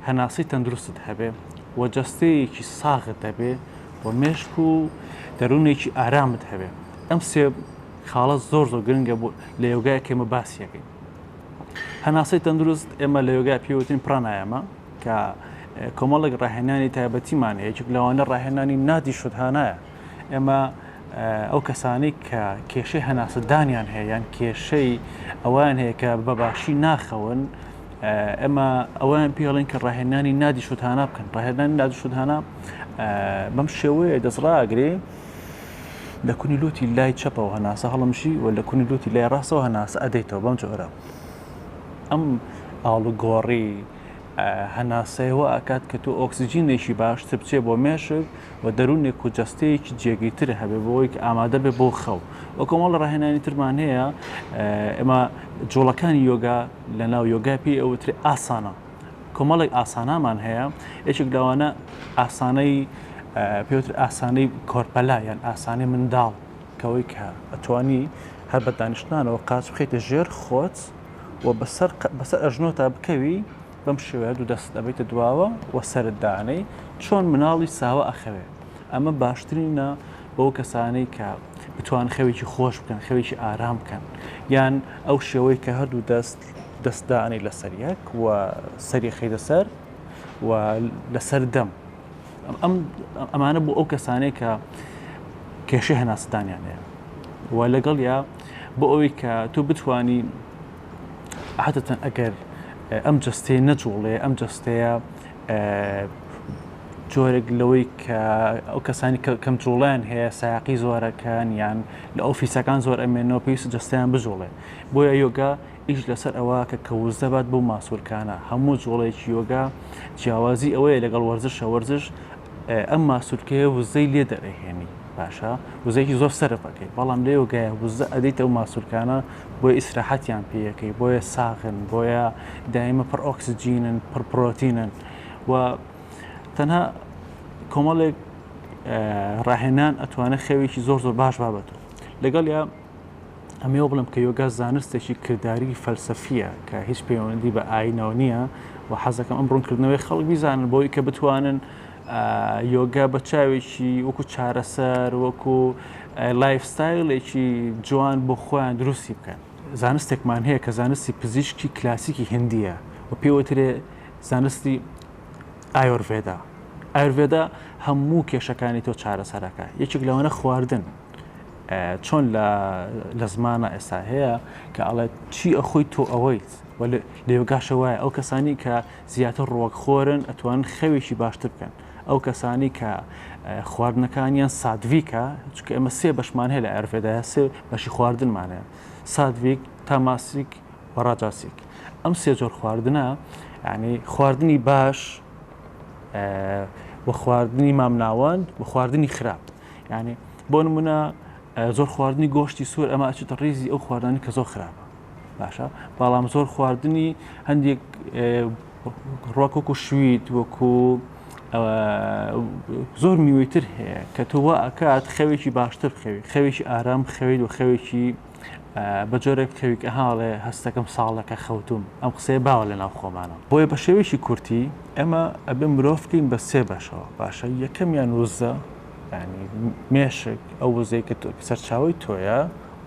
هەناسەی تەندروستت هەبێ و جەستەیەکی ساغت هەبێ و مێشک و دەروونێکی ئارامت هەبێ. ئەم سێ خاڵە زۆر زۆر گرنگە بۆ لە یۆگای کە ئێمە باسی ئەکەین. هەناسەی تەندروست ئێمە لە یۆگا پێی وتین پرانایاما کە کۆمەڵێک ڕاهێنانی تایبەتیمان هەیە یەکێک لەوانە ڕاهێنانی نادی شودهانایە ئێمە ئەو کەسانەی کە کێشەی هەناسەدانیان هەیە یان کێشەی ئەویان هەیە کە بە باشی ناخەون ئێمە ئەویان پێڵێن کە ڕاهێنانی نادی شودهانا بکەن ڕاهێنانی نادی شودهانا بەم شێوەیە دەستڕاگرێ لە کونی لوتی لای چەپەوە هەناسە هەڵمژی و لە کونی لوتی لای ڕاستەوە هەناسە ئەدەیتەوە بەم جۆرە ئەم ئاڵوگۆڕی. هەناسەیە وا ئەکات کە تۆ ئۆکسجینێکی باشتر بچێ بۆ مێشک و دەروونێک و جەستەیەکی جێگیرتر هەبێ بۆ ئەوەی کە ئامادە بێ بۆ خەو و کۆمەڵە ڕاهێنانی ترمان هەیە ئێمە جوڵەکانی یۆگا لە ناو یۆگا پێی ئەوترێ ئاسانە کۆمەڵێک ئاسانامان هەیە یەکێک لەوانە ئاسانەی پێوتر ئاسانەی کۆرپەلا یان ئاسانەی منداڵ کەوەی کە ئەتوانی هەر بە دانیشتنانەوە قاچ بخەیتە ژێر خۆت و بەسەر بەسەر ئەژنۆتا بکەوی بەم شێوەیە دوو دەست ئەبیتە دواوە و سەرت دانەی چۆن مناڵی ساوە ئەخەوێ ئەمە باشترینە بۆ کەسانەی کە بتوان خەوێکی خۆش بکەن خەوێکی ئارام بکەن یان ئەو شێوەی کە هەردوو دەست دەست دانەی لەسەر یەک و سەری خەیتە سەر و لەسەر دەم ئەم ئەمانە بۆ ئەو کەسانەی کە کێشەی هەناسەدانیان هەیە و لەگەڵ یا بۆ ئەوەی کە تۆ بتانی عادەتەن ئەگەر ئەم جەستەیە نەجوڵێ ئەم جەستەیە جۆرێک لەوەی کە ئەو کەسانی کە کەم جوڵیان هەیە سایەقی زۆرەکان یان لە ئۆفیسەکان زۆر ئەمێنەوە پێویستە جەستەیان بجوڵێ بۆیە یۆگا ئیش لەسەر ئەوە کە کە وزە بات بۆ ماسولکانە هەموو جوڵەیەکی یۆگا جیاوازی ئەوەیە لەگەڵ وەرزشە وەرزش ئەم ماسولکەیە وزەی لێ دەرەهێنی باشە وزەیەکی زۆر سەرف ئەکەی بەڵام لە یۆگایە وزە ئەدەیتە ئەو ماسولکانە بۆیە ئیسراحەتیان پێیەکەی بۆیە ساغن بۆیە دایمە پڕ ئۆکسجینن پڕ پرۆتینن و تەنها کۆمەڵێک ڕاهێنان ئەتوانێت خەوێکی زۆر زۆر باش بابەتەوە لەگەڵ یا ئەمەوە بڵێم کە یۆگا زانستێکی کرداری فەلسەفیە کە هیچ پەیوەندی بە ئاینەوە نییە و حەزەکەم ئەم ڕوونکردنەوەی خەڵک بیزانن بۆی کە بتوانن یۆگا بە چاوێکی وەکو چارەسەر وەکو lifestyle ێکی جوان بۆ خۆیان دروستی بکەن. زانستێکمان هەیە کە زانستی پزیشکی کلاسیکی هندیە و پێوترێ زانستی ئایۆرڤێدا. ئایۆرڤێدا هەموو کێشەکانی تۆ چارەسەرەکە یەکێک لەوانە خواردن. چۆن لە زمانە ئێستا هەیە کە ئەڵێت چی ئەخۆی تۆ ئەوەیت و لە یۆگاشە وایە ئەو کەسانی کە زیاتر ڕوەک خۆرن ئەتوانن خەوێکی باشتر بکەن ئەو کەسانی کە خواردنەکانیان سادڤیکە چونکە ئێمە سێ بەشمان هەیە لە ئایورڤێدا سێ بەشی خواردنمان هەیە سادڤیک تاماسیک و ڕاجاسیک ئەم سێ جۆر خواردنە یعنی خواردنی باش و خواردنی مامناوەند و خواردنی خراپ یعنی بۆ نمونە زۆر خواردنی گۆشتی سوور ئەمە ئەچێتە ڕیزی ئەو خواردنانی کە زۆر خراپە باشە بەڵام زۆر خواردنی هەندێک ڕۆک وەکو شویت وەکو زۆر میوەی تر هەیە کە تۆ وا ئەکات خەوێکی باشتر بخەوی خەوێکی ئارام خەویت و خەوێکی بە جۆرێک بخەوی کە هاڵێ هەستەکەم ساڵەکە خەوتوم ئەم قسەیە باوە لە ناو خۆمانە بۆیە بە شێوەیەکی کورتی ئێمە ئەبێ مرۆڤ بکەین بە سێ بەشەوە باشە یەکەمیان وزە ینی مێشک ئەو وزەی کە سەرچاوی تۆیە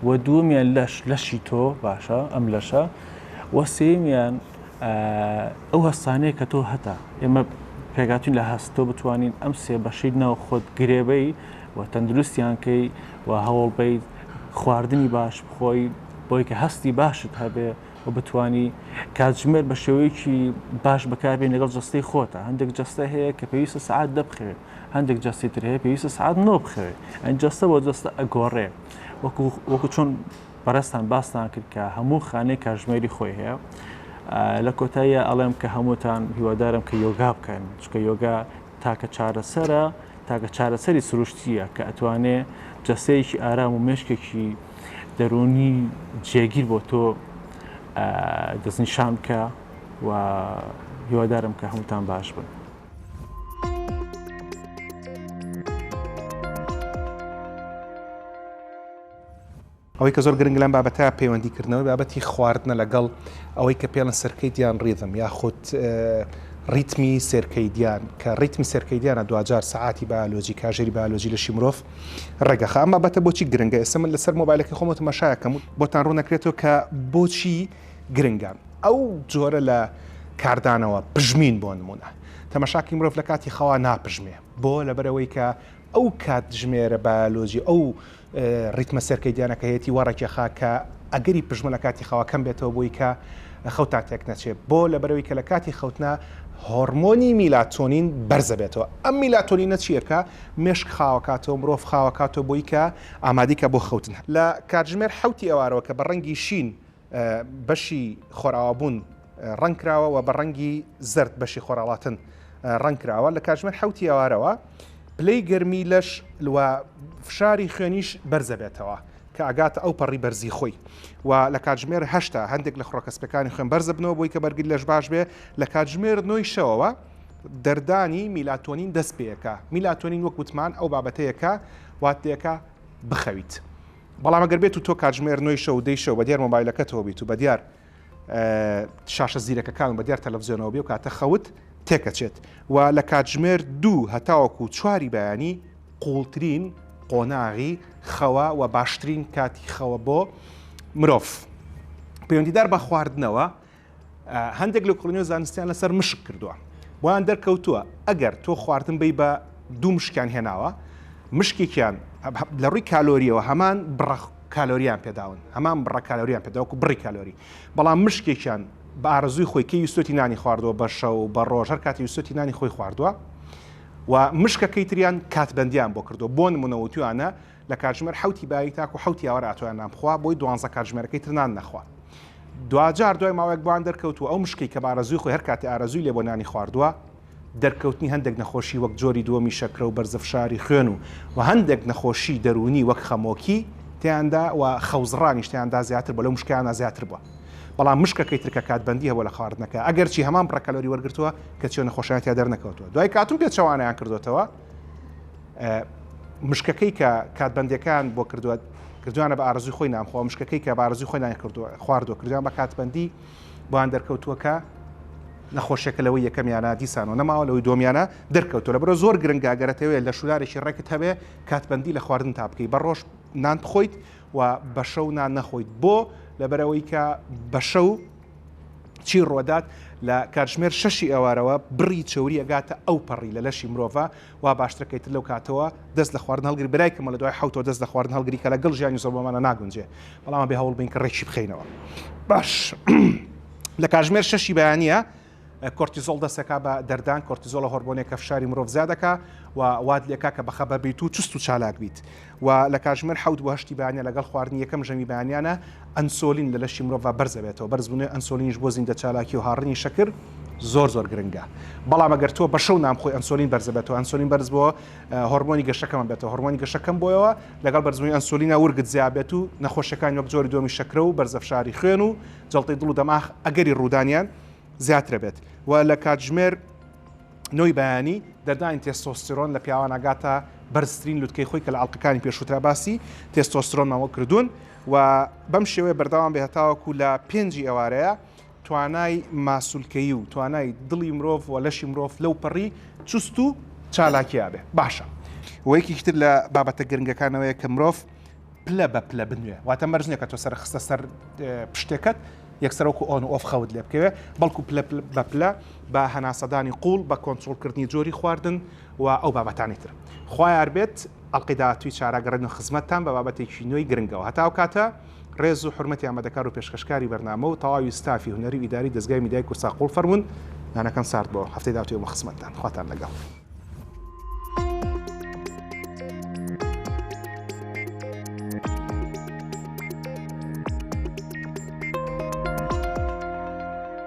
و دووەمیان لەش لەشی تۆ باشە ئەم لەشە و سێیەمیان ئەو هەستانەیە کە تۆ هەتە ئێمە پێگاتوین لە هەست تۆ بتوانین ئەم سێ بەشەی ناو خۆت گرێبەی و تەندروستیان کەی و هەوڵ بیت خواردنی باش بخۆی بۆی کە هەستی باشت هەبێ و بتانی کاتژمێر بە شێوەیەکی باش بەکاربێن لەگەڵ جەستەی خۆتە هەندێک جەستە هەیە کە پێویستە سعات دەبخەوێت هەندێک جەستەی تر هەیە پێویستە سعات نۆ بخەوێت ئەن جەستە بۆ جەستە ئەگۆڕێ وەکو وەکو چۆن بەڕێزتان باستان کرد کە هەموو خانەی کاژمێری خۆی هەیە لە کۆتاییە ئەڵێم کە هەمووتان هیوادارم کە یۆگا بکەن چکە یۆگا تاکە چارەسەرە تاکە چارەسەری سروشتیە کە ئەتوانێ جەسەیەکی ئارام و مێشکێکی دەروونی جێگیر بۆ تۆ دەستنیشان بکە و هیوادارم کە هەمووتان باش بن. ئەوەی کە زۆر گرنگ لەم بابەتە پەیوەندی کردنەوەی بابەتی خواردنە لەگەڵ ئەوەی کە پێڵن circadian rhythm یاخود ڕیتمی circadian کە ڕیتمی circadian ە دواجار سەعاتی بایۆلۆجی کاژێری بایۆلۆجی لەشی مرۆڤ ڕێگەخە ئەم بابەتە بۆچی گرنگە ئێستا من لەسەر مۆبایلەکەی خۆمەوە تەماشایەکەم و بۆتان ڕوون ئەکرێتەوە کە بۆچی گرنگە ئەو جۆرە لە کاردانەوە پژمین بۆ نمونە تەمەشاکی مرۆڤ لە کاتی خەوا ناپژمێ بۆ لەبەرەوەی کە ئەو کاتژمێرە بایۆلۆجی ئەو ڕیتمە circadian ە کە هەیەتی وا ڕێکیەخا کە ئەگەری پژمە لە کاتی خەوا کەم بێتەوە بۆی کە خەوتا تێک نەچێ بۆ لەبەرەوەی کە لە کاتی خەوتنا هۆرمۆنی میلاتۆنین بەرزە بێتەوە ئەم میلاتۆنینە چیەکە مێشک خاوەکاتەوە مرۆڤ خاوەکاتەوە بۆی کە ئامادیکە بۆ خەوتن لە کاتژمێر حوتی ئێوارەوە کە بە ڕەنگی شین بەشی خۆراوابوون. ڕەنگ کراوە و بە ڕەنگی زەرد بەشی خۆرهەڵاتن ڕەنگ کراوە لە کاتژمێر حوتی ئێوارەوە پلەی گەرمی لەش و فشاری خوێنیش بەرزەبێتەوە کە ئەگاتە ئەو پەڕی بەرزی خۆی و لە کاتژمێر هەشتا هەندێک لە خڕۆکە سپەکانی خوێن بەرزبنەوە بۆی کە بەرگری لەش باش بێ لە کاتژمێر نۆی شەوەوە دەردانی میلاتۆنین دەست پێەکە میلاتۆنین وەک وتمان ئەو بابەتەیەکە وات لێکە بخەویت بەڵام ئەگەر بێت و تۆ کاتژمێر نۆی شەو دەی شەو بە دیار مۆبایلەکەتەوە بیت و بە دیار شاشە زیرەکەکان و بە دیار تەلەڤزیۆنەوە بێ و کاتە خەوت تێکەچێت و لە کاتژمێر دوو هەتاوەکو چواری بەیانی قوڵترین قۆناغی خەوە و باشترین کاتی خەوە بۆ مرۆڤ. پەیوەندیدار بە خواردنەوە هەندێک لێکۆڵینەوەی زانستیان لەسەر مشک کردووە بۆیان دەرکەوتووە ئەگەر تۆ خواردن بی بە دوو مشکیان هێناوە مشکێکیان لە ڕووی کالۆریەوە هەمان بڕە کالۆریان پێداون هەمان بڕە کالۆریان پێداوەکو بڕی کالۆری بەڵام مشکێکیان بە ئارەزووی خۆی کەی ویستێتی نانی خواردووە بە شەو بە ڕۆژ هەر کاتی ویستێتی نانی خۆی خواردووە و مشکەکەی تریان کاتبەندیان بۆ کردووە بۆ نمونە وتویانە لە کاتژمێر حەوتی بایی تاکو حەوتی ئاوارە ئەتوانێ نان بخوا بۆی دوانزە کاتژمێرەکەی تر نان نەخوا دواجار دوای ماوەیەک بۆیان دەرکەوتووە ئەو مشکەی کە بە ئارەزووی خۆی هەر کاتێ ئارەزووی لێ بۆ نانی خواردووە دەرکەوتنی هەندێک نەخۆشی وەک جۆری دووەمی شەکرە و بەرزە فشاری خوێن و و هەندێک نەخۆشی دەروونی وەک خەمۆکی تیاندا و خەوزڕانیش تیاندا زیاتر بووە لەو مشکیانە زیاتر بووە بەڵام مشکەکەی تر کە کاتبەندی هەبووە لە خواردنەکە ئەگەرچی هەمان بڕە کالۆری وەرگرتووە کەچی ئەو نەخۆشیانە تیا دەرنەکەوتووە دوای کاتون پێچەوانەیان کردوێتەوە مشکەکەی کە کاتبەندیەکان بۆ کردووە کردوانە بە ئارزوی خۆی نامخۆ مشکەکەی کە بارزوی خۆی نان کردووە خواردووە کردیان بە کاتبەندی بۆیان دەرکەوتووە کە نەخۆشیەکە لەوەی یەکەمیانە دیسانەوە نەماوە لەوەی دووەمیانە دەرکەوتووە لەبەرئەوە زۆر گرنگە گەرەتەوێت لە شولارێکی ڕێکت هەبێ کاتبەندی لە خواردن تا بکەی بە ڕۆژ نان بخۆیت و بە شەو نان نەخۆیت بۆ لەبەرئەوەی کە بە شەو چی ڕوەدات لە کاتژمێر شەشی ئێوارەوە بڕی چەوری ئەگاتە ئەو پەڕی لە لەشی مرۆڤە وا باشترە کە ئیتر لەو کاتەوە دەست لە خواردن هەڵگری برای کەمە لە دوای حەوتەوە دەست لە خواردن هەڵگری کە لەگەڵ ژیانی زۆربەمانە ناگونجێ بەڵام بێ هەوڵ بین کە ڕێکی بخەینەوە باش لە کاتژمێر شەشی بەیانە کۆرتیزۆڵ دەستەکا بە دەردان کۆرتیزۆڵە هۆرمۆنێک کە فشاری مرۆڤ زیاد دەکا و وات لێکا کە بەخەبەر بیت و چست و چالاک بیت و لە کاتژمێر حەوت بۆ هەشتی بەیانە لەگەڵ خواردنی یەکەم ژەمی بەیانیانە ئەنسۆلین لە لەشی مرۆڤ بەرزەبێتەوە بەرزبوونەوەی ئەنسۆلینیش بۆ زیندە چالاکی و هاڕینی شەکر زۆر زۆر گرنگە بەڵام ئەگەر تۆ بە شەو نان بخۆی ئەنسۆلین بەرزەبێتەوە ئەنسۆلین بەرز بۆ هۆرمۆنی گەشە کەم بێتەوە هۆرمۆنی گەشە کەم بۆیەوە لەگەڵ بەرزبوونی ئەنسۆلینا ورگت زیاد بێت و نەخۆشیەکانی وەک جۆری دووەمی شەکرە و بەرزە فشاری خوێن و جەڵتەی دڵ و دەماخ ئەگەری ڕوودانیان زیاترە بێت و لە کاتژمێر نۆی بەیانی دەردانی تێستۆستیرۆن لە پیاوان ئەگاتە بەرزترین لوتکەی خۆی کە لە ئەڵقەکانی پێشووترا باسی تێستۆسترۆنمان وەک کردوون و بەم شێوەیە بەردەوام بێ هەتاوەکو لە پێنجی ئێوارەیە توانای ماسولکەیی و توانای دڵی مرۆڤ و لەشی مرۆڤ لەو پەڕی چوست و چالاکیا بێ باشە و یەکێکی تر لە بابەتە گرنگەکانەوەیە کە مرۆڤ پلە بە پلە بنوێ واتە مەرج نییە کە تۆ سەر خستە سەر پشتێکەت یەکسەر وەکو on و off خەوت لێ بکەوێ بەڵکو پلە بە پلە بە هەناسەدانی قوڵ بە کۆنترۆڵکردنی جۆری خواردن و ئەو بابەتانی تر خوایار بێت ئەڵقەی داهاتووی چارە گەڕێن و خزمەتتان بە بابەتێکی نوێی گرنگەوە هەتا ئەو کاتە ڕێز و حورمەتی ئامادەکار و پێشکەشکاری بەرنامە و تەواوی ستافی هونەری و ئیداری دەزگای میدیای کوردسات قوڵ فەرموون نانەکەم سارد بۆ هەفتەی داهاتوو ئێمە خزمەتتان خواتان لەگەڵ.